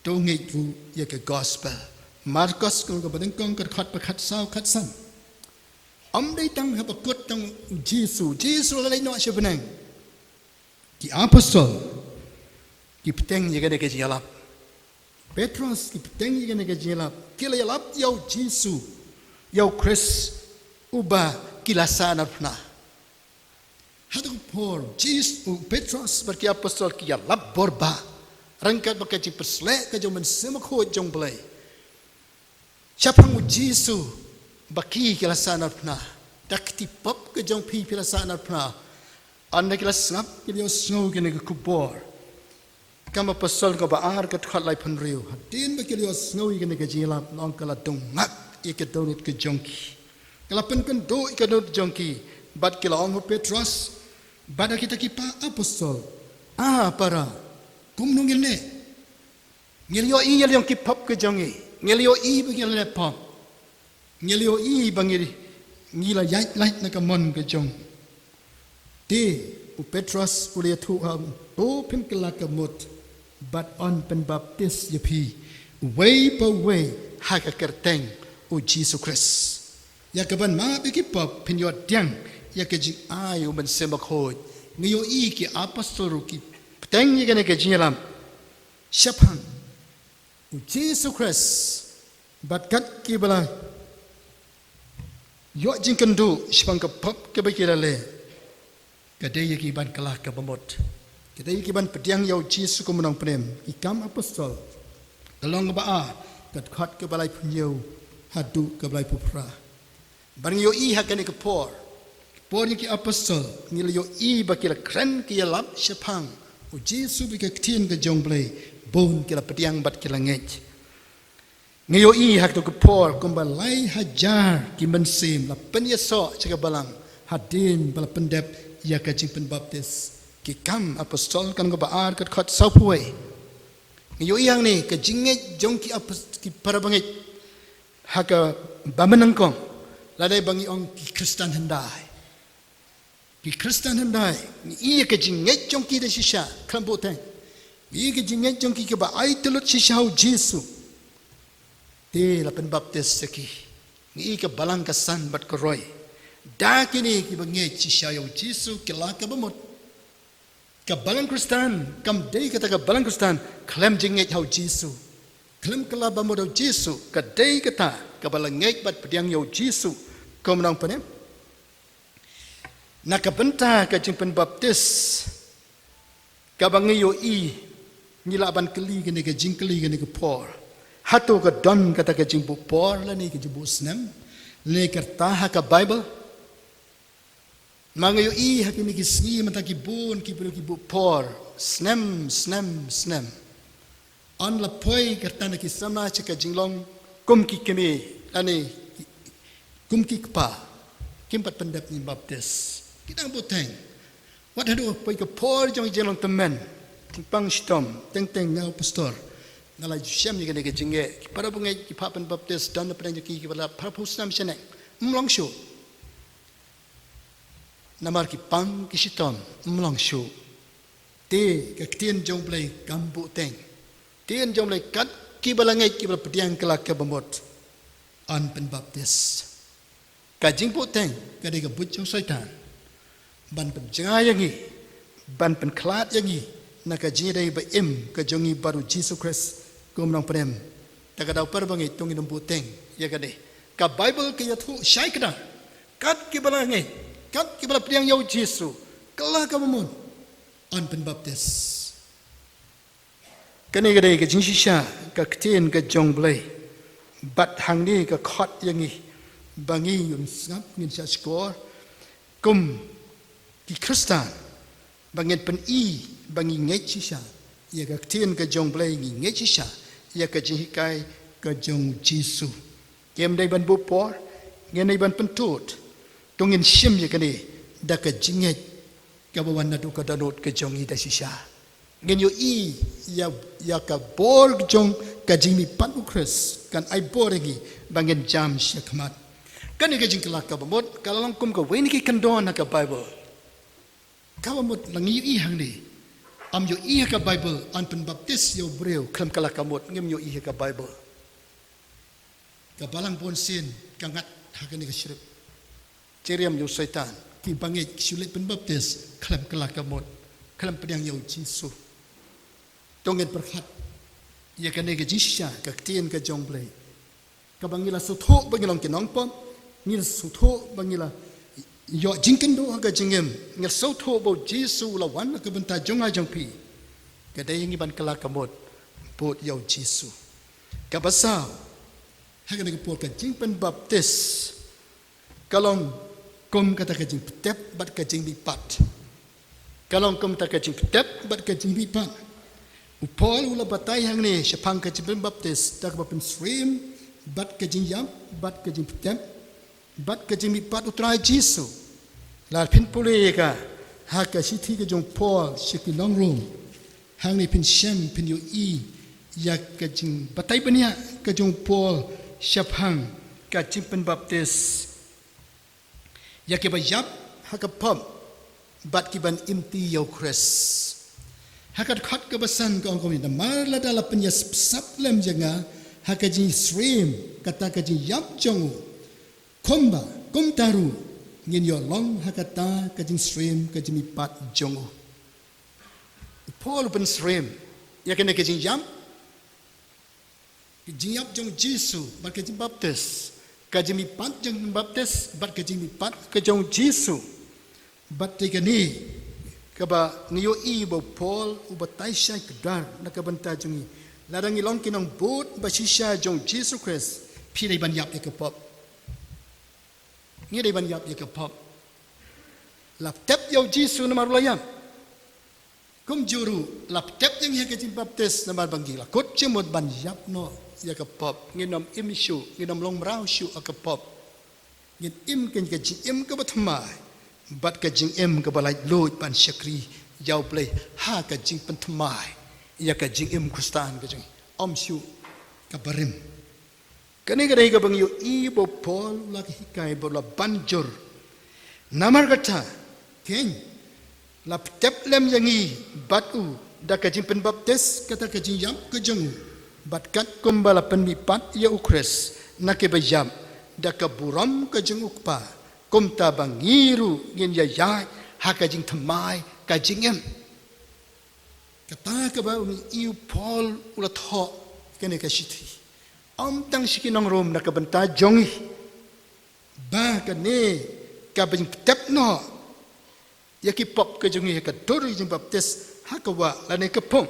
to ngeit ruh ïa ka gospel. Markos ka lynnong kaba nyngkong, ka dkhot ba khatsaw khatsan. Ym dei tang haba kut tang u Jisu, Jisu la leit noh sha bneng. Ki apostol ki bteng ïa kane ka jingïalap. Petros ki bteng ïa kane ka jingïalap. Ki la ïalap ïa u Jisu, ïa u Khrist uba ki la sahnarphna. Hato ka por Jisu, Petros bad ki apostol ki ïalap bor bha ryngkat bad ka jingpynshlur ka jong u Mynsiem Bakhuid jong u Blei shaphang u Jisu ba ki, ki la sahnarphna. Da ka kti pop ka jong phi, phi la sahnarphna. Ynda ki la sngap, ki la ïohsngew ïa kane ka khubor. Kam Apostol kaba ar, ka dkhot laiphew hynriew. Hadien ba ki la ïohsngew ïa kane ka jingïalap, la ong ka la dungak ïa ka dohnud ka jong ki. Ka la pynkynduh ïa ka dohnud jong ki. Bad ki la ong ha u Petros bad ha kita ki para apostol, A para, kumno ngin leh? Ngi la ïohi ïa la jong ki pop ka jong ngi. Ngi la ïohi ba ngi la leh pop. Ngi la ïohi ba ngi, ngi la ïaid lait na ka mon ka jong. Te u Petros u la ïathuh ha u, to phin kylla kaba mut bad yn pynbaptis ïa phi, uwei pa uwei ha ka kyrteng u Jisu Khrist. Ïa kaban map ïa ki pop, phin ïoh pdiang ïa ka jingai u Mynsiem Bakhuid. Ngi ïohi ki apostol ruh ki bteng ïa kane ka jingïalam shaphang u Jisu Khrist, bad kat kiba la ïoh jingkynduh shaphang ka pop kaba ki la leh, ka dei ïa ki ban kylla kaba mut. Ka dei ïa ki ban pdiang ïa u Jisu kum u nongpynim. Ki Kam Apostol, ka lynnong kaba ar, ka dkhot kaba laiphew hynñiew haduh kaba laiphew phra. Bad ngi ïohi ha kane ka por, ka por jong ki apostol, ngi la ïohi ba ki la kren, ki ïalap shaphang u Jisu bad ka ktien ka jong u Blei, bun ki la pdiang bad ki la ngeit. Ngi ïohi ha kato ka por kumba lai hajar ki mynsiem la pynïasoh sha ka balang hadien ba la pyndep ïa ka jingpynbaptis. Ki Kam Apostol, ka lynnong kaba ar, ka dkhot sawphew wei. Ngi ïohi hangne ka jingngeit jong ki apos-, ki para bangeit ha kaba mynnyngkong, lane ba ngi ong ki Khristan hyndai. Ki Khristan hyndai, ngi ïohi ka jingngeit jong ki da shisha, khlem buhteng. Ngi ïohi ka jingngeit jong ki kaba aiti lut shisha ha u Jisu. Te la pynbaptis ïa ki. Ngi ïohi ka balang ka san bad ka roi. Da kine kiba ngeit shisha ïa u Jisu, kylla kaba mut. Ka balang Khristan kam dei kata ka balang Khristan khlem jingngeit ha u Jisu, khlem kylla ba mut ha u Jisu. Ka dei kata kaba la ngeit bad pdiang ïa u Jisu kum u nongpynim. Na ka bynta ka jingpynbaptis, kaba ngi ïohi, ngi lah ban kylli kane ka jingkylli kane ka por. Hato ka don kata ka jingbuh por lane ka jingbuh snem, lane ka rta ha ka Baibl? Ma ngi ïohi ha kine ki sngi mynta ki bun ki briew ki buh por, snem, snem, snem. Yn la poi ka rta na ki samla sha ka jinglong kum ki kmie, lane kum ki kpa, kim pat pyndep jingpynbaptis. Ki dang buh teng. Wat haduh poi ka por jong jinglong tymmen, pang shitom, teng teng nga u pastor, nga la ju shem ïa kane ka jingeh. Ki para bangeit ki phah pynbaptis, don na pdeng jong ki kiba la pharphew snem shaneng. Ym long shuh. Namar ki pang ki shitom, ym long shuh. Te ka ktien jong U Blei kam buh teng. Ktien jong U Blei, kat kiba la ngeit, kiba la pdiang kylla kaba mut, yn pynbaptis. Ka jingbuh teng ka dei ka buit jong Soitan ban pynjngai ïa ngi, ban pynkhlad ïa ngi na ka jingïadei ba im ka jong ngi bad U Jisu Khrist kum u nongpynim. Te ka daw, para bangeit, to ngin ym buh teng ïa kane. Ka Baibl ka ïathuh shai kdar, kat kiba la ngeit, kat kiba la pdiang ïa U Jisu kylla kaba mut, yn pynbaptis. Kane ka dei ka jingshisha ka ktien ka jong U Blei. Bad hangne ka khot ïa ngi ba ngi un sngap, ngin shah shkor kum ki Khristan, ba ngin pyni ba ngi ngeit shisha ïa ka ktien ka jong U Blei, ngi ngeit shisha ïa ka jinghikai ka jong U Jisu. Ngim dei ban buh por, ngim dei ban pyntud. To ngin shim ïa kane da ka jingngeit kaba wan naduh ka dohnud ka jong ngi da shisha. Ngin ïohi ïa, ïa ka bor jong ka jingmihpat U Khrist, kan ai bor ïa ngi ba ngin jam shakhmat. Kane ka jingkylla kaba mut ka la long kum kawei na ki kyndon ha ka Baibl. Kaba mut la ngi ïohi hangne. Ym ïohi ha ka Baibl yn pynbaptis ïa u briew khlem kylla ka mut, ngim ïohi ha ka Baibl. Ka balang bunsien ka ngat ha kane ka shrip. Jingriam jong u Soitan, ki bangeit ki shu leit pynbaptis khlem kylla ka mut, khlem pdiang ïa U Jisu. To ngin pyrkhat ïa kane ka jingshisha ka ktien ka jong U Blei. Kaba ngi la sngewthuh ba ngi long ki nongpop, ngi la sngewthuh ba ngi la ïoh jingkynduh ha ka jingim, ngi la sngewthuh ba U Jisu u la wan na ka bynta jong nga jong phi. Ka dei ïa ngi ban kylla ka mut bud ïa U Jisu. Kaba saw, ha kane ka por ka jingpynbaptis ka long kum kata ka jingpyntip bad ka jingmihpat. Ka long kum kata ka jingpyntip bad ka jingmihpat. U Paul u la batai hangne shaphang ka jingpynbaptis da kaba pynsyriem bad ka jingïap bad ka jingpyntip bad ka jingmihpat U Trai Jisu. Lada phin pule ïa ka ha ka shithi ka jong u Paul sha ki nong Rom, hangne phin shem, phin ïohi ïa ka jingbatai bniah ka jong u Paul shaphang ka jingpynbaptis ïa kiba ïap ha ka pop bad ki ban imti ïa U Khrist. Ha ka dkhot kaba san ka ong kumne: Namar lada la pynïasap lem ïa nga ha ka jingsyriem kata ka jingïap jong u, kumba, kumta ruh ngin ïoh long ha kata ka jingsyriem ka jingmihpat jong u. U Paul u pynsyriem ïa kane ka jingïap, ka jingïap jong U Jisu bad ka jingbaptis, ka jingmihpat jong ka jingbaptis bad ka jingmihpat ka jong U Jisu. Bad te kane kaba ngi ïohi ba u Paul u batai shai kdar na ka bynta jong ngi. Lada ngi long ki nongbud ba shisha jong U Jisu Khrist, phi dei ban ïap ïa ka pop. Ngi dei ban ïap ïa ka pop. La pyntip ïa U Jisu namar u la ïap. Kumjuh ruh la pyntip ïa ngi ha ka jingbaptis namar ba ngi la kut jingmut ban ïap noh ïa ka pop. Ngin ym im shuh, ngin ym long mraw shuh ha ka pop. Ngin im ka, ka jingim kaba thymmai bad ka jingim kaba laitluid ban shakri ïa U Blei ha ka jingpynthymmai ïa ka jingim Khristan ka jong ngi. Ym shuh ka barim. Kane ka dei kaba ngi ïohi ba u Paul u la hikai bad u la ban jur. Namar kata, keiñ, la pyntip lem ïa ngi bad u da ka jingpynbaptis, kata ka jingïap ka jong u, bad katkum ba la pynmihpat ïa U Khrist na kiba ïap da ka burom ka jong U Kpa, kumta ba ngi ruh ngin ïaid ha ka jingthymmai ka jingim. Kata kaba u ngi ïohi u Paul u la thoh kane ka shithi. Ym tang sha ki nong Rom, na ka bynta jong ngi. Ba kane ka jingpyntip noh ïa ki pop ka jong ngi ha ka dur jong baptis ha ka wah lane ka pung,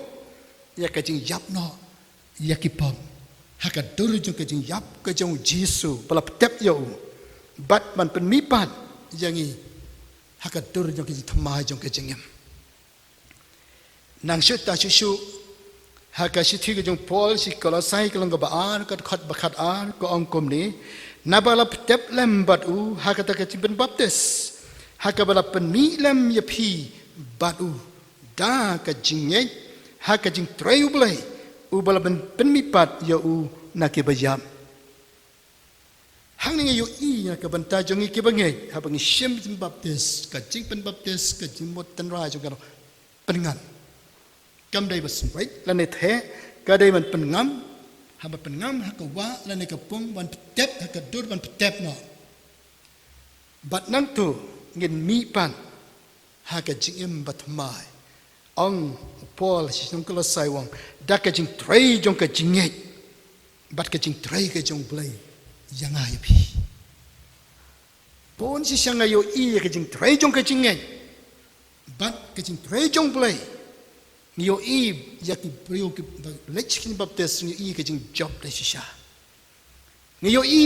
ïa ka jingïap noh ïa ki pop ha ka dur jong ka jingïap ka jong u Jisu ba la pyndep ïa u, bad ban pynmihpat ïa ngi ha ka dur jong ka jingthymmai jong ka jingim. Nang shu ta shu shu ha ka shithi ka jong Paul sha ki Kolosai ka lynnong kaba ar ka dkhot ba khat ar ka ong kumne, naba la pyndep lem bad u ha kata ka jingpynbaptis, ha kaba la pynmih lem ïa phi bad u da ka jingngeit ha ka jingtrei U Blei, uba la pyn- pynmihpat ïa u na kiba ïap. Hangne ngi ïohi ïa ka bynta jong ngi kiba ngeit, haba ngi shim jingpynbaptis, ka jingpynbaptis ka jingmut tynrai jong ka pynngam. Kam dei ba sngewbha lane theh, ka dei ban pynngam, haba pynngam ha ka wah lane ka pung ban pyndep ha ka dur ban pyndep noh. Bad nangta ngin mihpat ha ka jingim bathymmai. Ong u Paul sha ki nong Kolosai u ong, da ka jingtrei jong ka jingngeit bad ka jingtrei ka jong U Blei ïa nga ïa phi. Bun shisha nga ïohi ïa ka jingtrei jong ka jingngeit bad ka jingtrei jong U Blei. Ngi ïohi ïa ki briew kiba leit sha ka jingpynbaptis, ngi ïohi ka jingjop da shisha. Ngi ïohi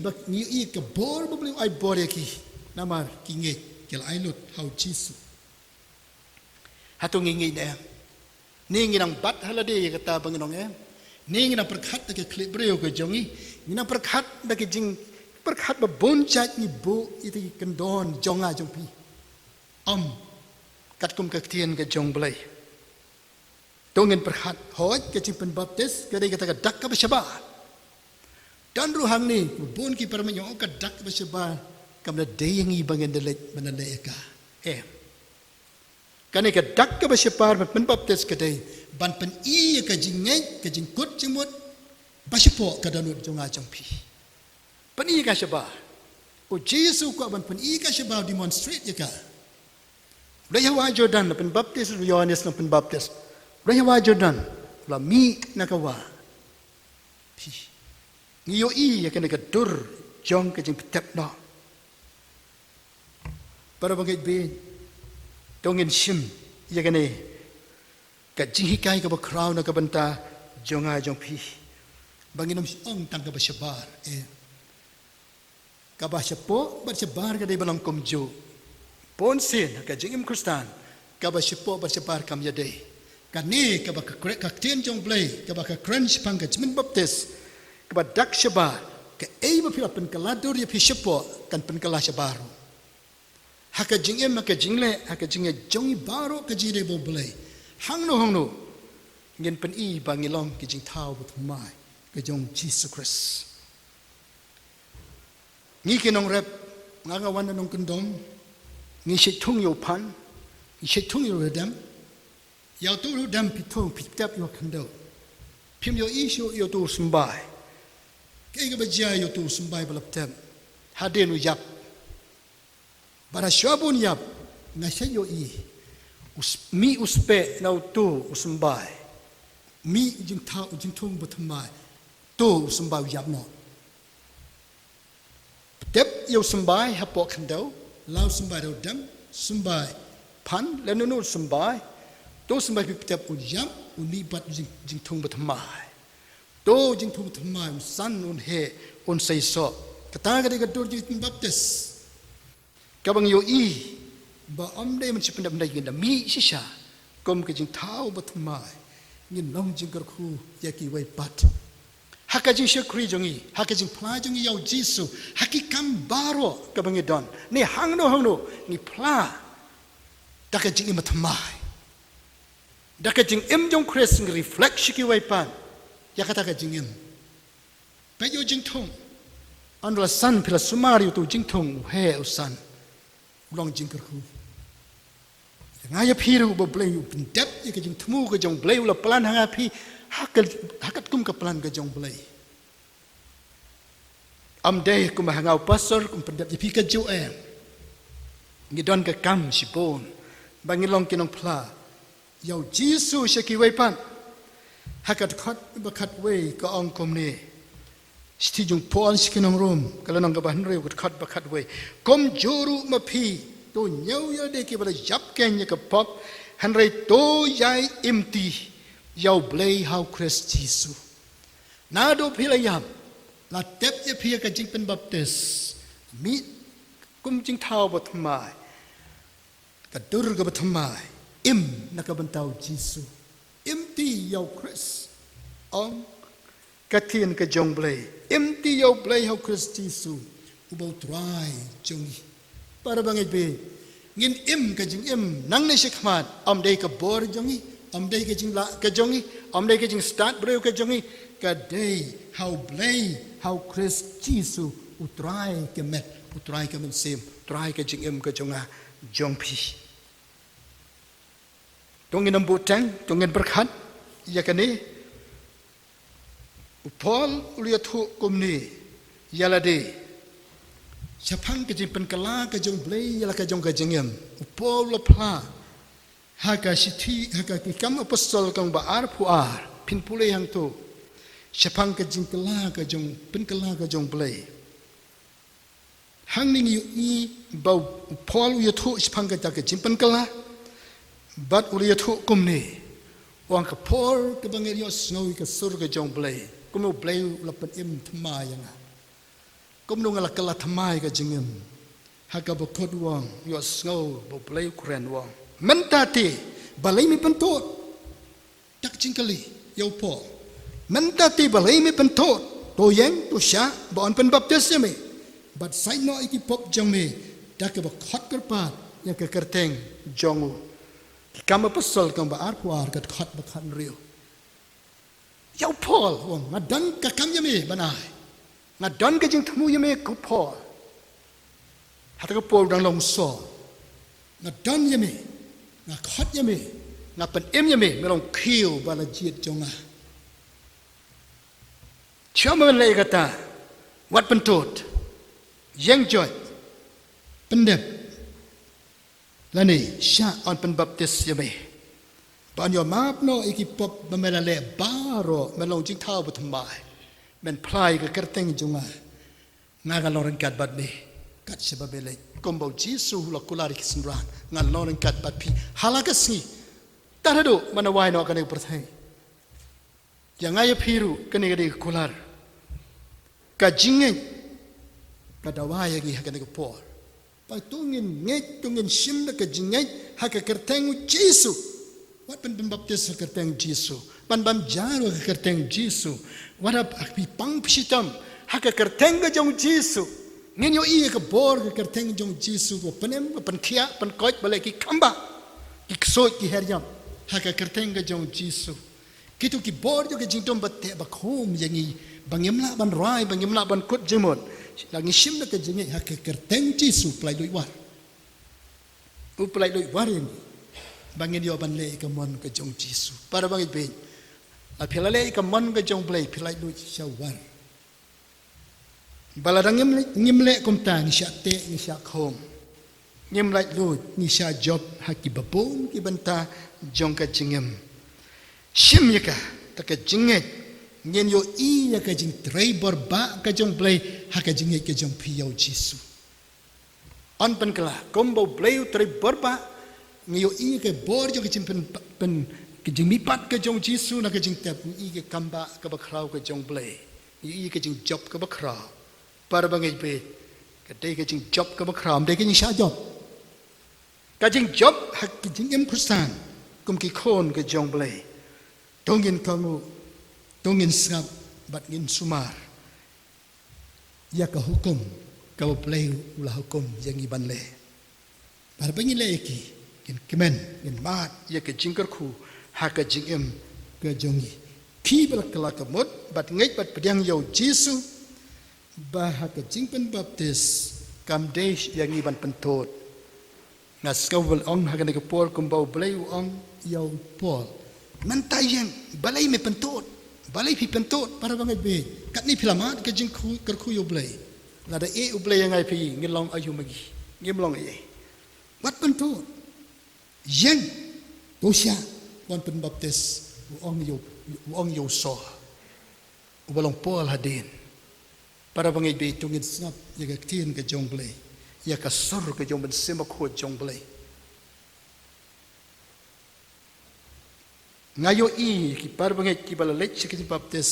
ba, ngi ïohi ka bor ba U Blei u ai bor ïa ki, namar ki ngeit, ki la ai lut ha u Jisu. Hato ngi ngeit ne em? Ne ngi nang bat ha lade ïa kata ba ngi ong em? Ne ngi nang pyrkhat da ka khlieh briew ka jong ngi? Ngi nang pyrkhat da ka jingpyrkhat ba bun jait ngi buh ïa ki kyndon jong nga jong phi? Em, katkum ka ktien ka jong U Blei. To ngin pyrkhat, hooid, ka jingpynbaptis ka dei kata ka dak kaba shabar. Don ruh hangne, bun ki para bangeit ong ka dak kaba shabar kam dei ïa ngi ba ngin da leit ban leh ïa ka. Em. Kane ka dak kaba shabar ban pynbaptis ka dei ban pyni ïa ka jingngeit, ka jingkut jingmut ba shapoh ka dohnud jong nga jong phi. Pyni ïa ka shabar. U Jisu u kwah ban pyni ïa ka shabar, demonstrate ïa ka. U leit ha wah Jordan, la pynbaptis u Ïohannes, la pynbaptis. U leit ha wah Jordan, la mih na ka wah. Phi. Ngi ïohi ïa kane ka dur jong ka jingpyndep noh. Para bangeit baieit, to ngin shim ïa kane ka jinghikai kaba khraw na ka bynta jong nga jong phi. Ba ngin ym ong tang kaba shabar, eh. Kaba shapoh bad shabar ka dei ban long kumjuh. Bun sien ha ka jingim Khristan, kaba shapoh bad shabar kam ïadei. Kane kaba ka kre-, ka ktien jong U Blei, kaba ka kren shaphang ka jingpynbaptis, kaba dak shabar, kaei ba phi la pynkylla dur ïa phi shapoh, kan pynkylla shabar ruh. Ha ka jingim, ha ka jingleh, ha ka jingngeit jong ngi baroh ka jingïadei bad U Blei. Hangno hangno, ngin pyni ba ngi long ki jingthaw bathymmai ka jong U Jisu Khrist. Ngi ki nongrep, nga nga wan na nongkyndong, ngi shait thung ïa u phan, ngi shait thung ïa u ryndem, ïa uto u ryndem phi thung, phi pyndep ïa u ha khyndew. Phim ïohi shuh ïa uto u symbai. Kaei kaba jia ïa uto u symbai ba la pyndep? Hadien u ïap. Bad hashwa ban ïap, nga shait ïohi. U s-, mih u speh na uto u symbai. Mih u jingthaw, u jingthung bathymmai. To u symbai u ïap noh. Pyndep ïa u symbai hapoh khyndew, la u symbai ryndem, symbai phan, lane uno u symbai, to u symbai phi pyndep un ïap, un mih bad u jing-, jingthung bathymmai. To u jingthung bathymmai, un san, un heh, un seisoh. Kata ka dei ka dur jingpynbaptis. Kaba ngi ïohi, ba ym dei ban shu pyndep, ym dei, ngin da mih shisha kum ka jingthaw bathymmai, ngin long jingkyrkhu ïa kiwei pat. Ha ka jingshakri jong ngi, ha ka jingphla jong ngi ïa u Jisu, ha ki kam baroh kaba ngi don, ne hangno hangno ngi phla da ka jingim bathymmai. Da ka jingim jong u Khrist ngi reflect sha kiwei pat ïa kata ka jingim. Peit ïa u jingthung. Haba la san phi la sumar ïa uto u jingthung, u heh u san. U long jingkyrkhu ïa nga ïa phi ruh ba U Blei u pyndep ïa ka jingthmu ka jong U Blei, u la plan ha nga phi ha ka, ha katkum ka plan ka jong U Blei. Ym dei kumba ha nga u pastor, kum pyndep ïa phi kajuh em. Ngi don ka kam shibun ba ngin long ki nongphla ïa u Jisu sha kiwei pat. Ha ka dkhot ba khatwei ka ong kumne. Shithi jong u Paul sha ki nong Rom, ka lynnong kaba hynriew, ka dkhot ba khatwei. Kumjuh ruh ma phi, To ñiew ïa lade kiba la ïap keiñ ïa ka pop, hynrei to ïai imti ïa U Blei ha U Khrist Jisu. Naduh phi la ïap, la tep ïa phi ïa ka jingpynbaptis, mih kum jingthaw bathymmai, ka dur kaba thymmai, im na ka bynta U Jisu. Imti ïa U Khrist, ong ka ktien ka jong U Blei. Imti ïa U Blei ha U Khrist Jisu, uba U Trai jong ngi. Para bangeit bad ngin im ka jingim nangne shakhmat, ym dei ka bor jong ngi, ym dei ka jinglah ka jong ngi, ym dei ka jingstad briew ka jong ngi, ka dei ha U Blei, ha U Khrist Jisu, U Trai ka met, U Trai ka mynsiem, U Trai ka jingim ka jong nga, jong phi. To ngin ym buhteng, to ngin pyrkhat ïa kane. U Paul u la ïathuh kumne ïa lade shaphang ka jingpynkylla ka jong U Blei ïa la ka jong ka jingim. U Paul u la phla ha ka shithi, ha ka Ki Kam Apostol lynnong ba arphew ar, phin pule hangto, shaphang ka jingkylla ka jong, pynkylla ka jong U Blei. Hangne ngi ïohi ba u Paul u ïathuh shaphang kata ka jingpynkylla, bad u la ïathuh kumne. U ong, ka por kaba nga ïohsngew ïa ka sur ka jong U Blei, kumno U Blei u la pynim thymmai ïa nga, kumno nga la kylla thymmai ka jingim. Ha kaba kut u ong, ïohsngew ba U Blei u kren, u ong, mynta te balei me pyntud? Dak jingkylli ïa u Paul. Mynta te balei me pyntud? To ïeng, to shah, ba yn pynbaptis ïa me, bad sait noh ïa ki pop jong me da kaba khot kyrpad ïa ka kyrteng jong u. Ki Kam Apostol lynnong ba arphew ar, ka dkhot ba khathynriew. Ïa u Paul u ong, nga don ka kam ïa me ban ai. Nga don ka jingthmu ïa me ko Paul. Hata ka por u dang long Saul. Nga don ïa me, nga khot ïa me, nga pynim ïa me, me long u khiew ba la jied jong nga. Shuwa ban leh kata, wat pyntud, ïeng joit, pyndep, lane shah, yn pynbaptis ïa me, ba yn ïoh map noh ïa ki pop ba me la leh baroh, me long jingthaw bathymmai. Men phla ïa ka kyrteng jong nga. Nga, ngan long ryngkat bad me kat shaba me leit. Kumba u Jisu u la kular ïa ki synran, ngan long ryngkat bad phi ha la ka sngi, tad haduh ban da wai noh kane ka pyrthei. Ïa nga ïa phi ruh kane ka dei ka kular. Ka jingngeit ka dawa ïa ngi ha kane ka por. Ba to ngin ngeit, to ngin shim da ka jingngeit ha ka kyrteng u Jisu. Wat pyn, pynbaptis ha ka kyrteng Jisu. Ban bam jaru ha ka kyrteng Jisu. Wat hap ha phi pang phi shitom ha ka kyrteng ka jong Jisu. Ngin ïohi ïa ka bor ka kyrteng jong Jisu, ka pynim, ka pynkhiah, pynkoit, balei, ki khambah, ki ksuid, ki her ïap, ha ka kyrteng ka jong Jisu. Kito ki bor jong ka jingdum ba teh ba khum ïa ngi, ba ngim lah ban rwai, ba ngim lah ban kut jingmut. Lada ngi shim da ka jingngeit ha ka kyrteng Jisu, u pyllait luid war. U pyllait luid war ïa ngi. Ba ngin ïoh ban leh ïa ka mon ka jong Jisu. Para bangeit bad, la phi la leh ïa ka mon ka jong Blei, phi lait luid sha war. Ba lada ngim, ngim leh kumta, ngi shah teh, ngi shah khum. Ngim lait luid, ngi shah jop ha kiba bun ki bynta jong ka jingim. Shim ïa ka, da ka jingngeit, ngin ïohi ïa ka jingtrei bor bah ka jong Blei ha ka jingngeit ka jong phi ïa u Jisu. Yn pynkylla, kumba u Blei u trei bor bah, ngi ïohi ïa ka bor jong ka jingpyn, pyn, ka jingmihpat ka jong u Jisu na ka jingtep, ngi ïohi ka kam bah kaba khraw ka jong Blei. Ngi ïohi ka jingjop kaba khraw. Para bangeit bad, ka dei ka jingjop kaba khraw, ym dei ka jingshah jop. Ka jingjop ha ka jingim Khristan, kum ki khun ka jong Blei. To ngin kohnguh, to ngin sngap, bad ngin sumar ïa ka hukum kaba u Blei u la hukum ïa ngi ban leh. Bad haba ngi leh ïa ki, ngin kmen, ngin mad ïa ka jingkyrkhu ha ka jingim ka jong ngi. Ki ba la kylla ka mut bad ngeit bad pdiang ïa u Jisu, ba ha ka jingpynbaptis, kam dei ïa ngi ban pyntud. Nga sngew ba la ong ha kane ka por kumba u Blei u ong ïa u Paul, mynta ïeng, balei me pyntud? Balei phi pyntud? Para bangeit bad, katne phi la mad ka jingkyrkhu ïa u Blei. Lada ïeh u Blei ïa nga ïa phi, ngin long aïu ma ngi? Ngim long ei ei. Wat pyntud. Ïeng, to shah, wan pynbaptis, u ong ïa u, u ong ïa u Saul, uba long Paul hadien. Para bangeit bad, to ngin sngap ïa ka ktien ka jong Blei. ïa ka sur ka jong u Mynsiem Bakhuid jong U Blei. Nga ïohi ki para bangeit kiba la leit sha ka jingbaptis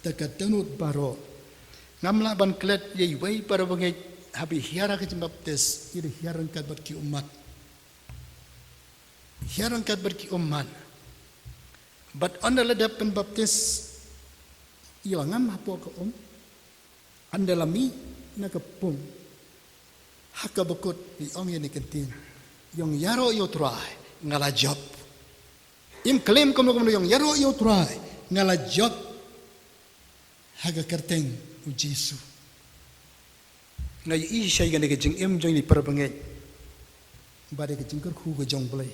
da ka dohnud baroh. Ngam lah ban klet ïa iwei i para bangeit haba i hiar ha ka jingbaptis, i da hiar ryngkat bad ki ummat. Hiar ryngkat bad ki ummat. Bad ynda la dep pynbaptis, i la ngam hapoh ka um. Ynda la mih na ka pung, ha kaba kut i ong ïa kane ka ktien: Ïong ïaroh ïa U Trai, nga la jop. Im claim kumno kumno: Ïong ïaroh ïa U Trai, nga la jop ha ka kyrteng U Jisu. Nga ïohi shisha ïa kane ka jingim jong ngi para bangeit, bad ïa ka jingkyrkhu ka jong U Blei.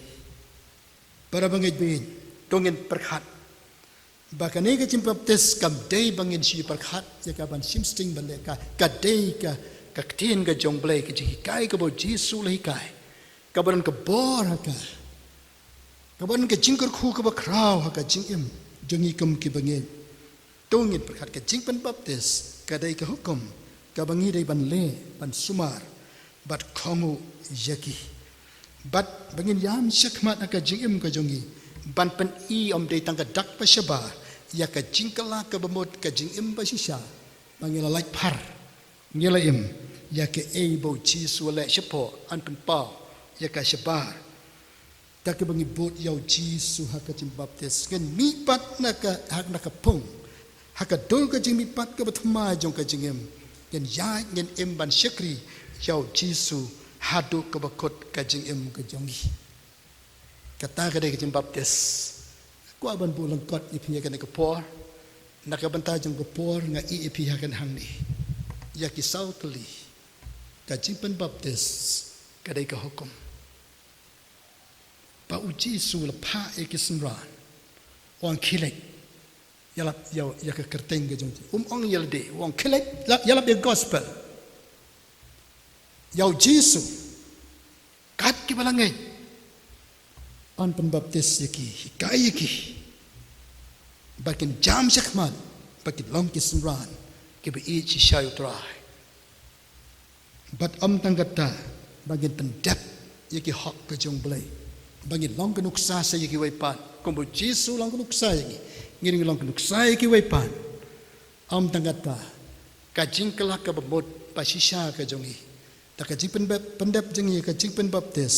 Para bangeit, bad to ngin pyrkhat ba kane ka jingbaptis kam dei ba ngin shu pyrkhat ïa ka ban shim sting ban leh ka, ka dei ka, ka ktien ka jong U Blei, ka jinghikai kaba U Jisu u la hikai, kaba don ka bor ha ka, kaba don ka jingkyrkhu kaba khraw ha ka jingim jong ngi kum ki bangeit. To ngin pyrkhat, ka jingpynbaptis ka dei ka hukum kaba ngi dei ban leh, ban sumar bad kohnguh ïa ki. Bad ba ngin ïam shakhmat ha ka jingim ka jong ngi ban pyni, ym dei tang ka dak ba shabar, ïa ka jingkylla kaba mut, ka jingim ba shisha, ba ngi la lait phar, ngi la im ïa kaei ba U Jisu u leh shapoh, yn pynpaw ïa ka shabar. Da kaba ngi bud ïa U Jisu ha ka jingbaptis, ngin mih pat na ka, ha, na ka pung, ha ka dur ka jingmihpat kaba thymmai jong ka jingim, ngin ïaid, ngin im ban shakri ïa U Jisu haduh kaba kut ka jingim ka jong ngi. Kata ka dei ka jingbaptis. Kwah ban buh lyngkot ïa phi ïa kane ka por. Na ka bynta jong ka por nga ïeh ïa phi ha kane hangne ïa ki saw tylli. Ka jingpynbaptis ka dei ka hukum. Ba U Jisu u la phah ïa ki synran, u ong khie leit, ïalap ïa, ïa ka kyrteng ka jong U Jisu. Um ong ïa lade, u ong khie leit, ïalap, ïalap ïa ka gospel. Ïa U Jisu, kat kiba la ngeit, yn pynbaptis ïa ki, hikai ïa ki, ba kin jam shakhmat, ba kin long ki synran kiba ïeit shisha ïa U Trai. Bad ym tang kata, ba ngin pyndep ïa ki hok ka jong U Blei, ba ngin long ka nuksa sa ïa kiwei pat, kumba U Jisu u long ka nuksa ïa ngi, ngin long ka nuksa ïa kiwei pat. Ym tang kata, ka jingkylla kaba mut ba shisha ka jong ngi, da ka jingpyndep, pyndep jong ngi ïa ka jingpynbaptis,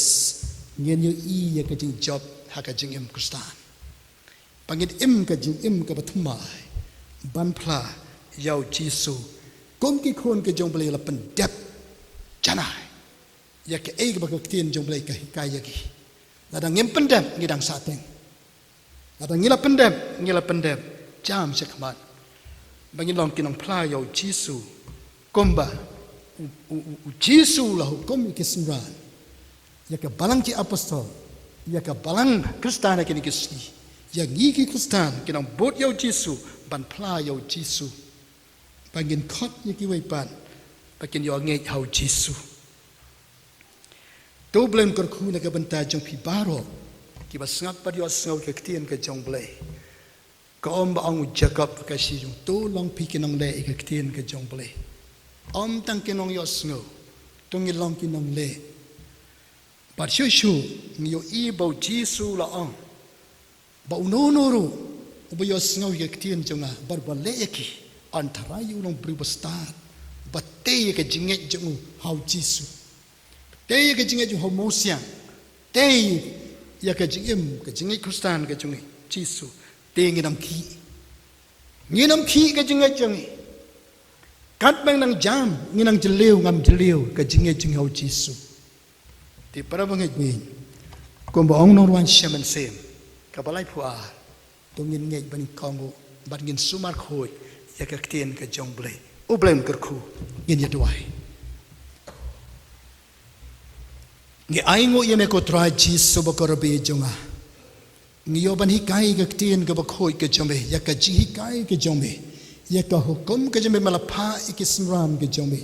ngin ïohi ïa ka jingjop ha ka jingim Khristan. Ba ngin im ka jingim kaba thymmai ban phla ïa U Jisu. Kum ki khun ka jong U Blei la pyndep janai ïa kaei kaba ka ktien jong U Blei ka hikai ïa ki. Lada ngim pyndep, ngi dang sahteng. Lada ngi la pyndep, ngi la pyndep, jam shakhmat ba ngin long ki nongphla ïa U Jisu. Kumba U, U, U, U Jisu u la hukum ïa ki synran, ïa ka balang ki apostol, ïa ka balang Khristan ha kine ki sngi, ïa ngi ki Khristan ki nongbud ïa U Jisu, ban phla ïa U Jisu, ba ngin khot ïa kiwei pat ba kin ïoh ngeit ha U Jisu. To Blei un kyrkhu na ka bynta jong phi baroh kiba sngap bad ïohsngew ïa ka ktien ka jong U Blei. Ka ong ba ong u Jakob ha ka shi jong u, to long phi ki nongleh ïa ka ktien ka jong U Blei. Ym tang ki nongïohsngew, to ngin long ki nongleh. Bad shuh shuh ngi ïohi ba U Jisu u la ong ba uno uno ruh uba ïohsngew ïa ka ktien jong nga bad uba leh ïa ki, yn tharai ïa u long briew ba stad, ba tei ïa ka jingngeit jong u ha U Jisu. Tei ïa ka jingngeit jong u ha u Mawsiang. Tei ïa ka jingim, ka jingngeit Khristan ka jong U Jisu. Te ngin ym khih. Ngin ym khih ka jingngeit jong ngi. Katba nang jam, ngin nang jylliew, ngam jylliew ka jingngeit jong ngi ha U Jisu. Te para bangeit baieit, kumba ong u nongrwai shimet mynsiem kaba laiphew ar, to ngin ngeit bad ngin kohnguh bad ngin sumar khuid ïa ka ktien ka jong U Blei. U Blei un kyrkhu. Ngin ïa duwai. Ngi ainguh ïa me ko Trai Jisu ba kyrpang jong nga. Ngi ïoh ban hikai ïa ka ktien kaba khuid ka jong me, ïa ka jinghikai ka jong me, ïa ka hukum ka jong me ba la phah ïa ki synran ka jong me,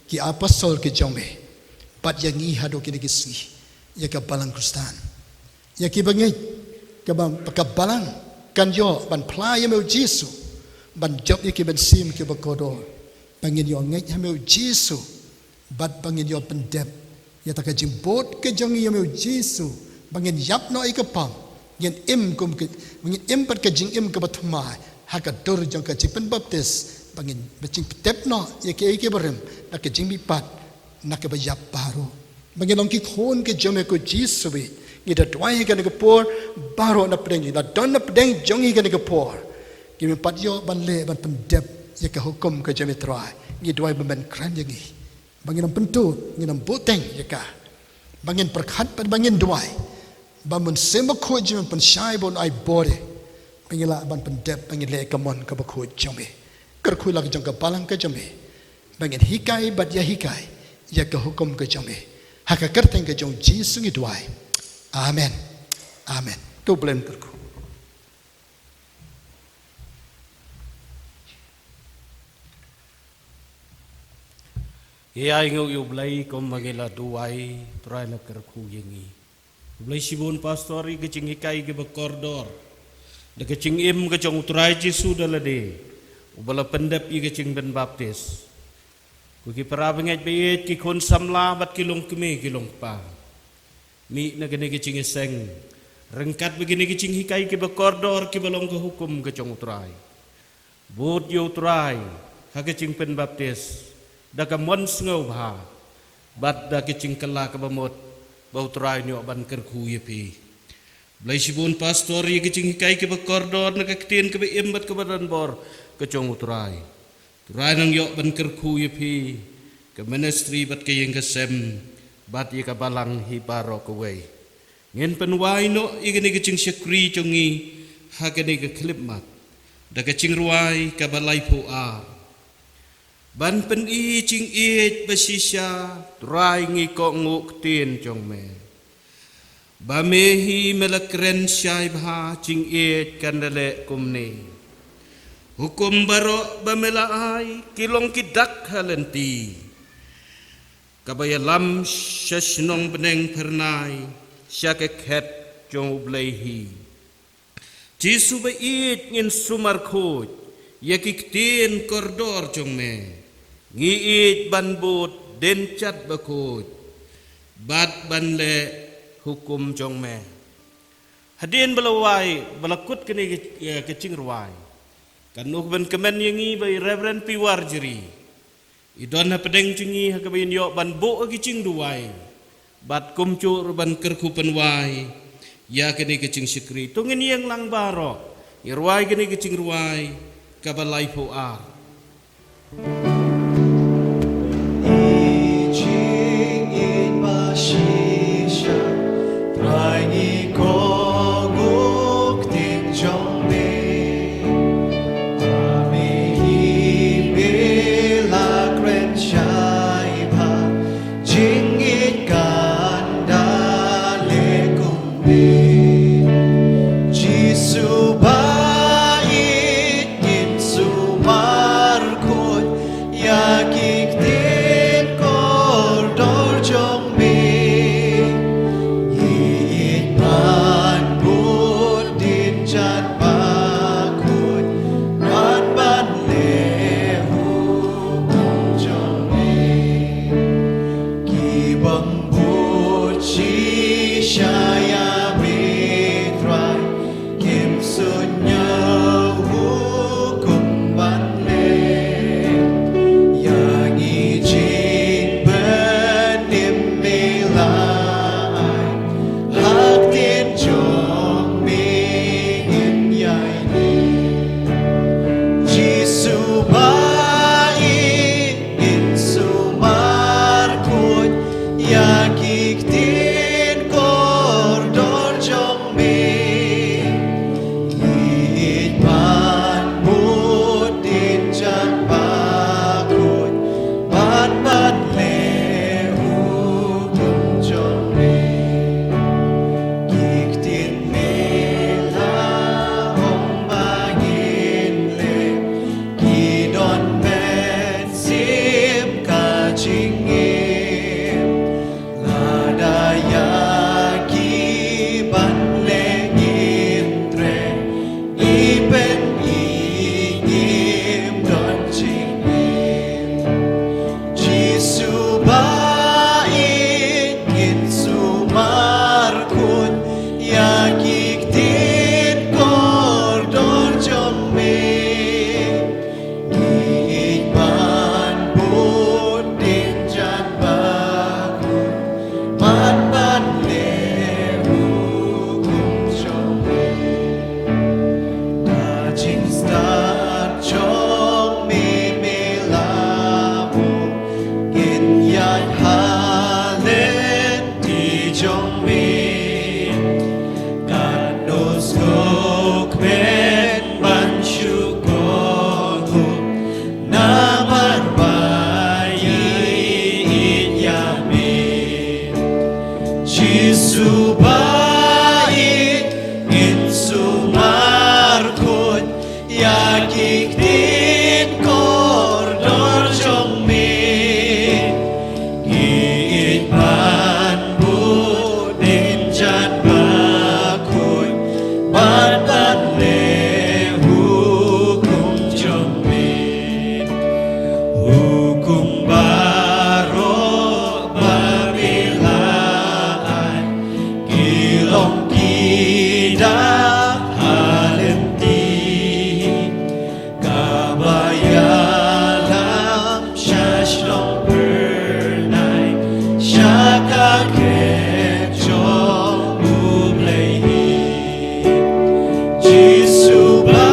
ki apostol ka jong me, bad ïa ngi haduh kine ki sngi, ïa ka balang Khristan. Ïa ki bangeit, kaba, ka balang kan ïoh ban phla ïa me U Jisu, ban jop ïa ki mynsiem kiba kordor, ba ngin ïoh ngeit ha me U Jisu, Bad ba ngin ïoh pyndep ïa ta ka jingbud ka jong ngi ïa me u Jisu, ba ngin ïap noh ïa ka pop, ngin im kum ka, ba ngin im bad ka jingim kaba thymmai ha ka dur jong ka jingpynbaptis, ba ngin ba jingpyndep noh ïa kiei kiei barim na ka jingmihpat na kaba ïap baroh. Ba ngin long ki khun ka jong me ko Jisu, ngi da duwai ha kane ka por, baroh na pdeng ngi da don na pdeng jong ngi ha kane ka por, ki me pat ïoh ban leh ban pyndep ïa ka hukum ka jong me Trai, ngi duwai ba men kren ïa ngi. Ba ngin ym pyntud, ngin ym buteng ïa ka. Ba ngin pyrkhat bad ba ngin duwai ba Mynsiem Bakhuid jong me un pynshai bad un ai bor ïa ngi, ba ngin lah ban pyndep, ba ngin leh ïa ka mon kaba khuid jong me. Kyrkhu la ka jong ka balang ka jong me, ba ngin hikai bad ïa hikai ïa ka hukum ka jong me. Ha ka kyrteng ka jong u Jisu ngi duwai. Amen. Amen. To U Blei un kyrkhu. Ïa, ai nguh ïa U Blei kumba ngi la duwai, Trai la kyrkhu ïa ngi. Khublei shibun Pastor ïa ka jinghikai kaba kordor da ka jingim ka jong U Trai Jisu da lade, uba la pyndep ïa ka jingpynbaptis. Ko ki para bangeit ba ïeit, ki khun samla bad ki longkmie ki longkpa, mih na kane ka jingïaseng ryngkat bad kane ka jinghikai kaba kordor kiba long ka hukum ka jong U Trai. Bud ïa U Trai ha ka jingpynbaptis da ka mon sngewbha bad da ka jingkylla kaba mut ba U Trai un ïoh ban kyrkhu ïa phi. Khublei shibun Pastor ïa ka jinghikai kaba kordor na ka ktien kaba im bad kaba don bor ka jong U Trai. Trai un ïoh ban kyrkhu ïa phi, ka ministry bad ka ïing ka sem bad ïa ka balang hi baroh kawei. Ngin pynwai noh ïa kane ka jingshakri jong ngi ha kane ka khyllipmat da ka jingrwai kaba laiphew ar. Ban pyni jingïeit ba shisha, Trai ngi kohnguh ktien jong me. Ba me hi me la kren shai bha, jingïeit kan da leh kumne. Hukum baroh ba me la ai ki long ki dak ha lynti, kaba ïalam sha shnong bneng phyrnai, sha ka khet jong U Blei hi. Jisu ba ïeit, ngin sumar khuid ïa ki ktien kordor jong me. Ngi ïeit ban bud dien jait bakhuid bad ban leh hukum jong me. Hadien ba la wai, ba la kut kane ka, eh, ka jingrwai, kan ong ban kmen ïa ngi ba i Reverend Piwar Jri i don hapdeng jong ngi ha kaba in ïoh ban buh ïa ki jingduwai bad kumjuh ruh ban kyrkhu pynwai ïa kane ka jingshakri. To ngin ïeng lang baroh, ngin rwai kane ka jingrwai kaba laiphew ar. I jingïeit ba shisha, Trai ngi kohnguh ktien jong me. Ba me hi me la kren shai bha, jingïeit kan da leh kumne. Jisu ba ïeit, ngin sumar khuid ïa ki ktien kordor jong me. Ngi ïeit ban bud dien jait bakhuid, ban ban leh hukum jong me. Ki bym bud shisha ïa me Trai, kim sngewthuh hukum ban leh. Ïa ngi jingpynim me la ai, ha ktien jong me ngin ïai leh. Jisu ba ïeit, ngin sumar khuid ïa ki ktien ko Katno sngewkmen ban shu kohnguh namar ba ïeit ïa me. Jisu ba ïeit, ngin sumar khuid ïa ki ktien kordor jong me. Ngi ïeit ban buh dien jait bakhuid bad ban leh hukum jong me. Hukum baroh ba me la ai ki long ki dak ha lynti. Kaba ïalam sha shnong Pyrnai, sha ka khet jong U Blei hi. Jisu ba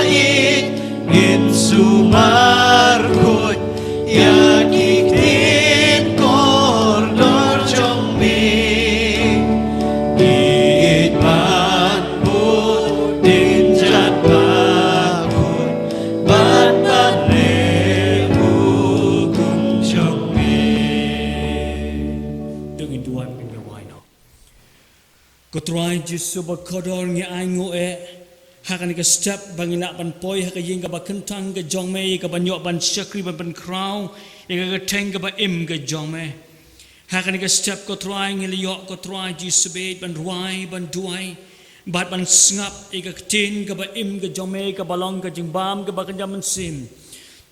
ïeit, ngin sumar khuid ïa ki ktien kordor jong me. Ngi ïeit ban buh dien jait bakhuid bad ban leh hukum jong me. To ngin duwai, ngin duwai noh. Ko Trai Jisu ba kordor, ngi ainguh eh ha kane ka step ba ngi lah ban poi ha ka ïing kaba kyntang ka jong me, kaban ïoh ban shakri, ban pynkhraw ïa ka kyrteng kaba im ka jong me. Ha kane ka step ko Trai ngi la ïoh ko Trai Jisu beit ban rwai, ban duwai bad ban sngap ïa ka ktien kaba im ka jong me, kaba long ka jingbam kaba kynja mynsiem.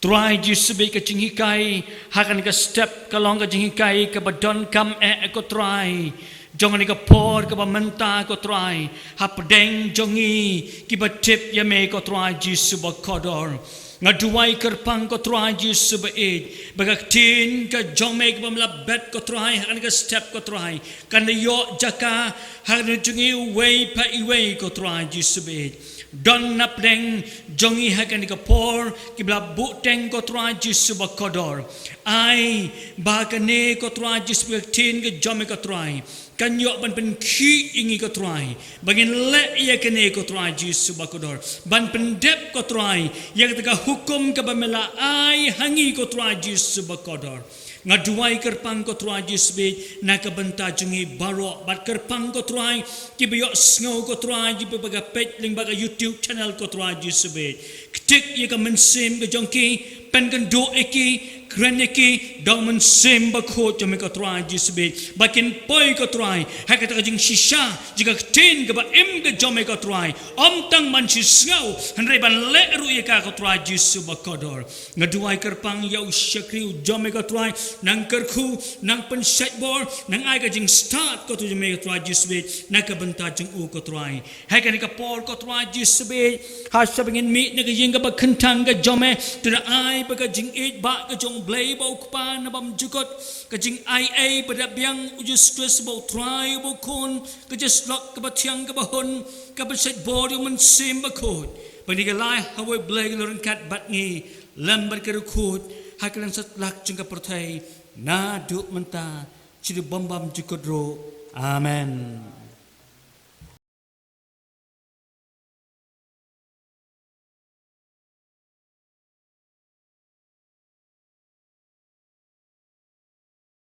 Trai Jisu beit, ka jinghikai ha kane ka step ka long ka jinghikai kaba donkam eh ko Trai. Jong kane ka por kaba mynta ko Trai, hapdeng jong ngi kiba tip ïa me ko Trai Jisu ba kordor, nga duwai kyrpang ko Trai Jisu ba ïeit, ba ka ktien ka jong me kaba me la bet ko Trai ha kane ka step ko Trai, kan ïoh jaka ha kane jong ngi uwei pa uwei ko Trai Jisu beit. Don napdeng jong ngi ha kane ka por kiba la buhteng ko Trai Jisu ba kordor. Ai ba kane ko Trai Jisu, ka ktien ka jong me ko Trai, kan ïoh ban pynkhih ïa ngi ko Trai ba ngin leh ïa kane ko Trai Jisu ba kordor, ban pyndep ko Trai ïa kata ka hukum kaba me la ai ha ngi ko Trai Jisu ba kordor. Nga duwai kyrpang ko Trai Jisu beit na ka bynta jong ngi baroh, bad kyrpang ko Trai kiba ïohsngew ko Trai, kiba ka peit lyngba ka YouTube channel ko Trai Jisu beit. Ktik ïa ka mynsiem ka jong ki, pynkynduh ïa ki, kren ïa ki da U Mynsiem Bakhuid jong me ko Trai Jisu beit, ba kin poi ko Trai ha kata ka jingshisha jong ka ktien kaba im ka jong me ko Trai, ym tang ban shu sngew hynrei ban leh ruh ïa ka ko Trai Jisu ba kordor. Nga duwai kyrpang ïa u shakri u jong me ko Trai, nang kyrkhu, nang pynshait bor, nang ai ka jingstad ko Trai jong me ko Trai Jisu beit na ka bynta jong u ko Trai. Ha kane ka por ko Trai Jisu beit, ha shaba ngin mih na ka ïing kaba kyntang ka jong me, to nang ai ba ka jingïeit ba ka jong U Blei ba u Kpa na bymjukut, ka jingai ei ba da biang U Jisu Khrist ba u Trai ba u Khun, ka jingïasyllok kaba thiang kaba hun, ka pynshait bor ïa U Mynsiem Bakhuid, ba ngi ka lai ha wei Blei ka la ryngkat bad ngi lem bad ka riewkhuid ha ka lyndet satlak jong ka pyrthei, naduh mynta sha u bym bymjukut ruh. Amen.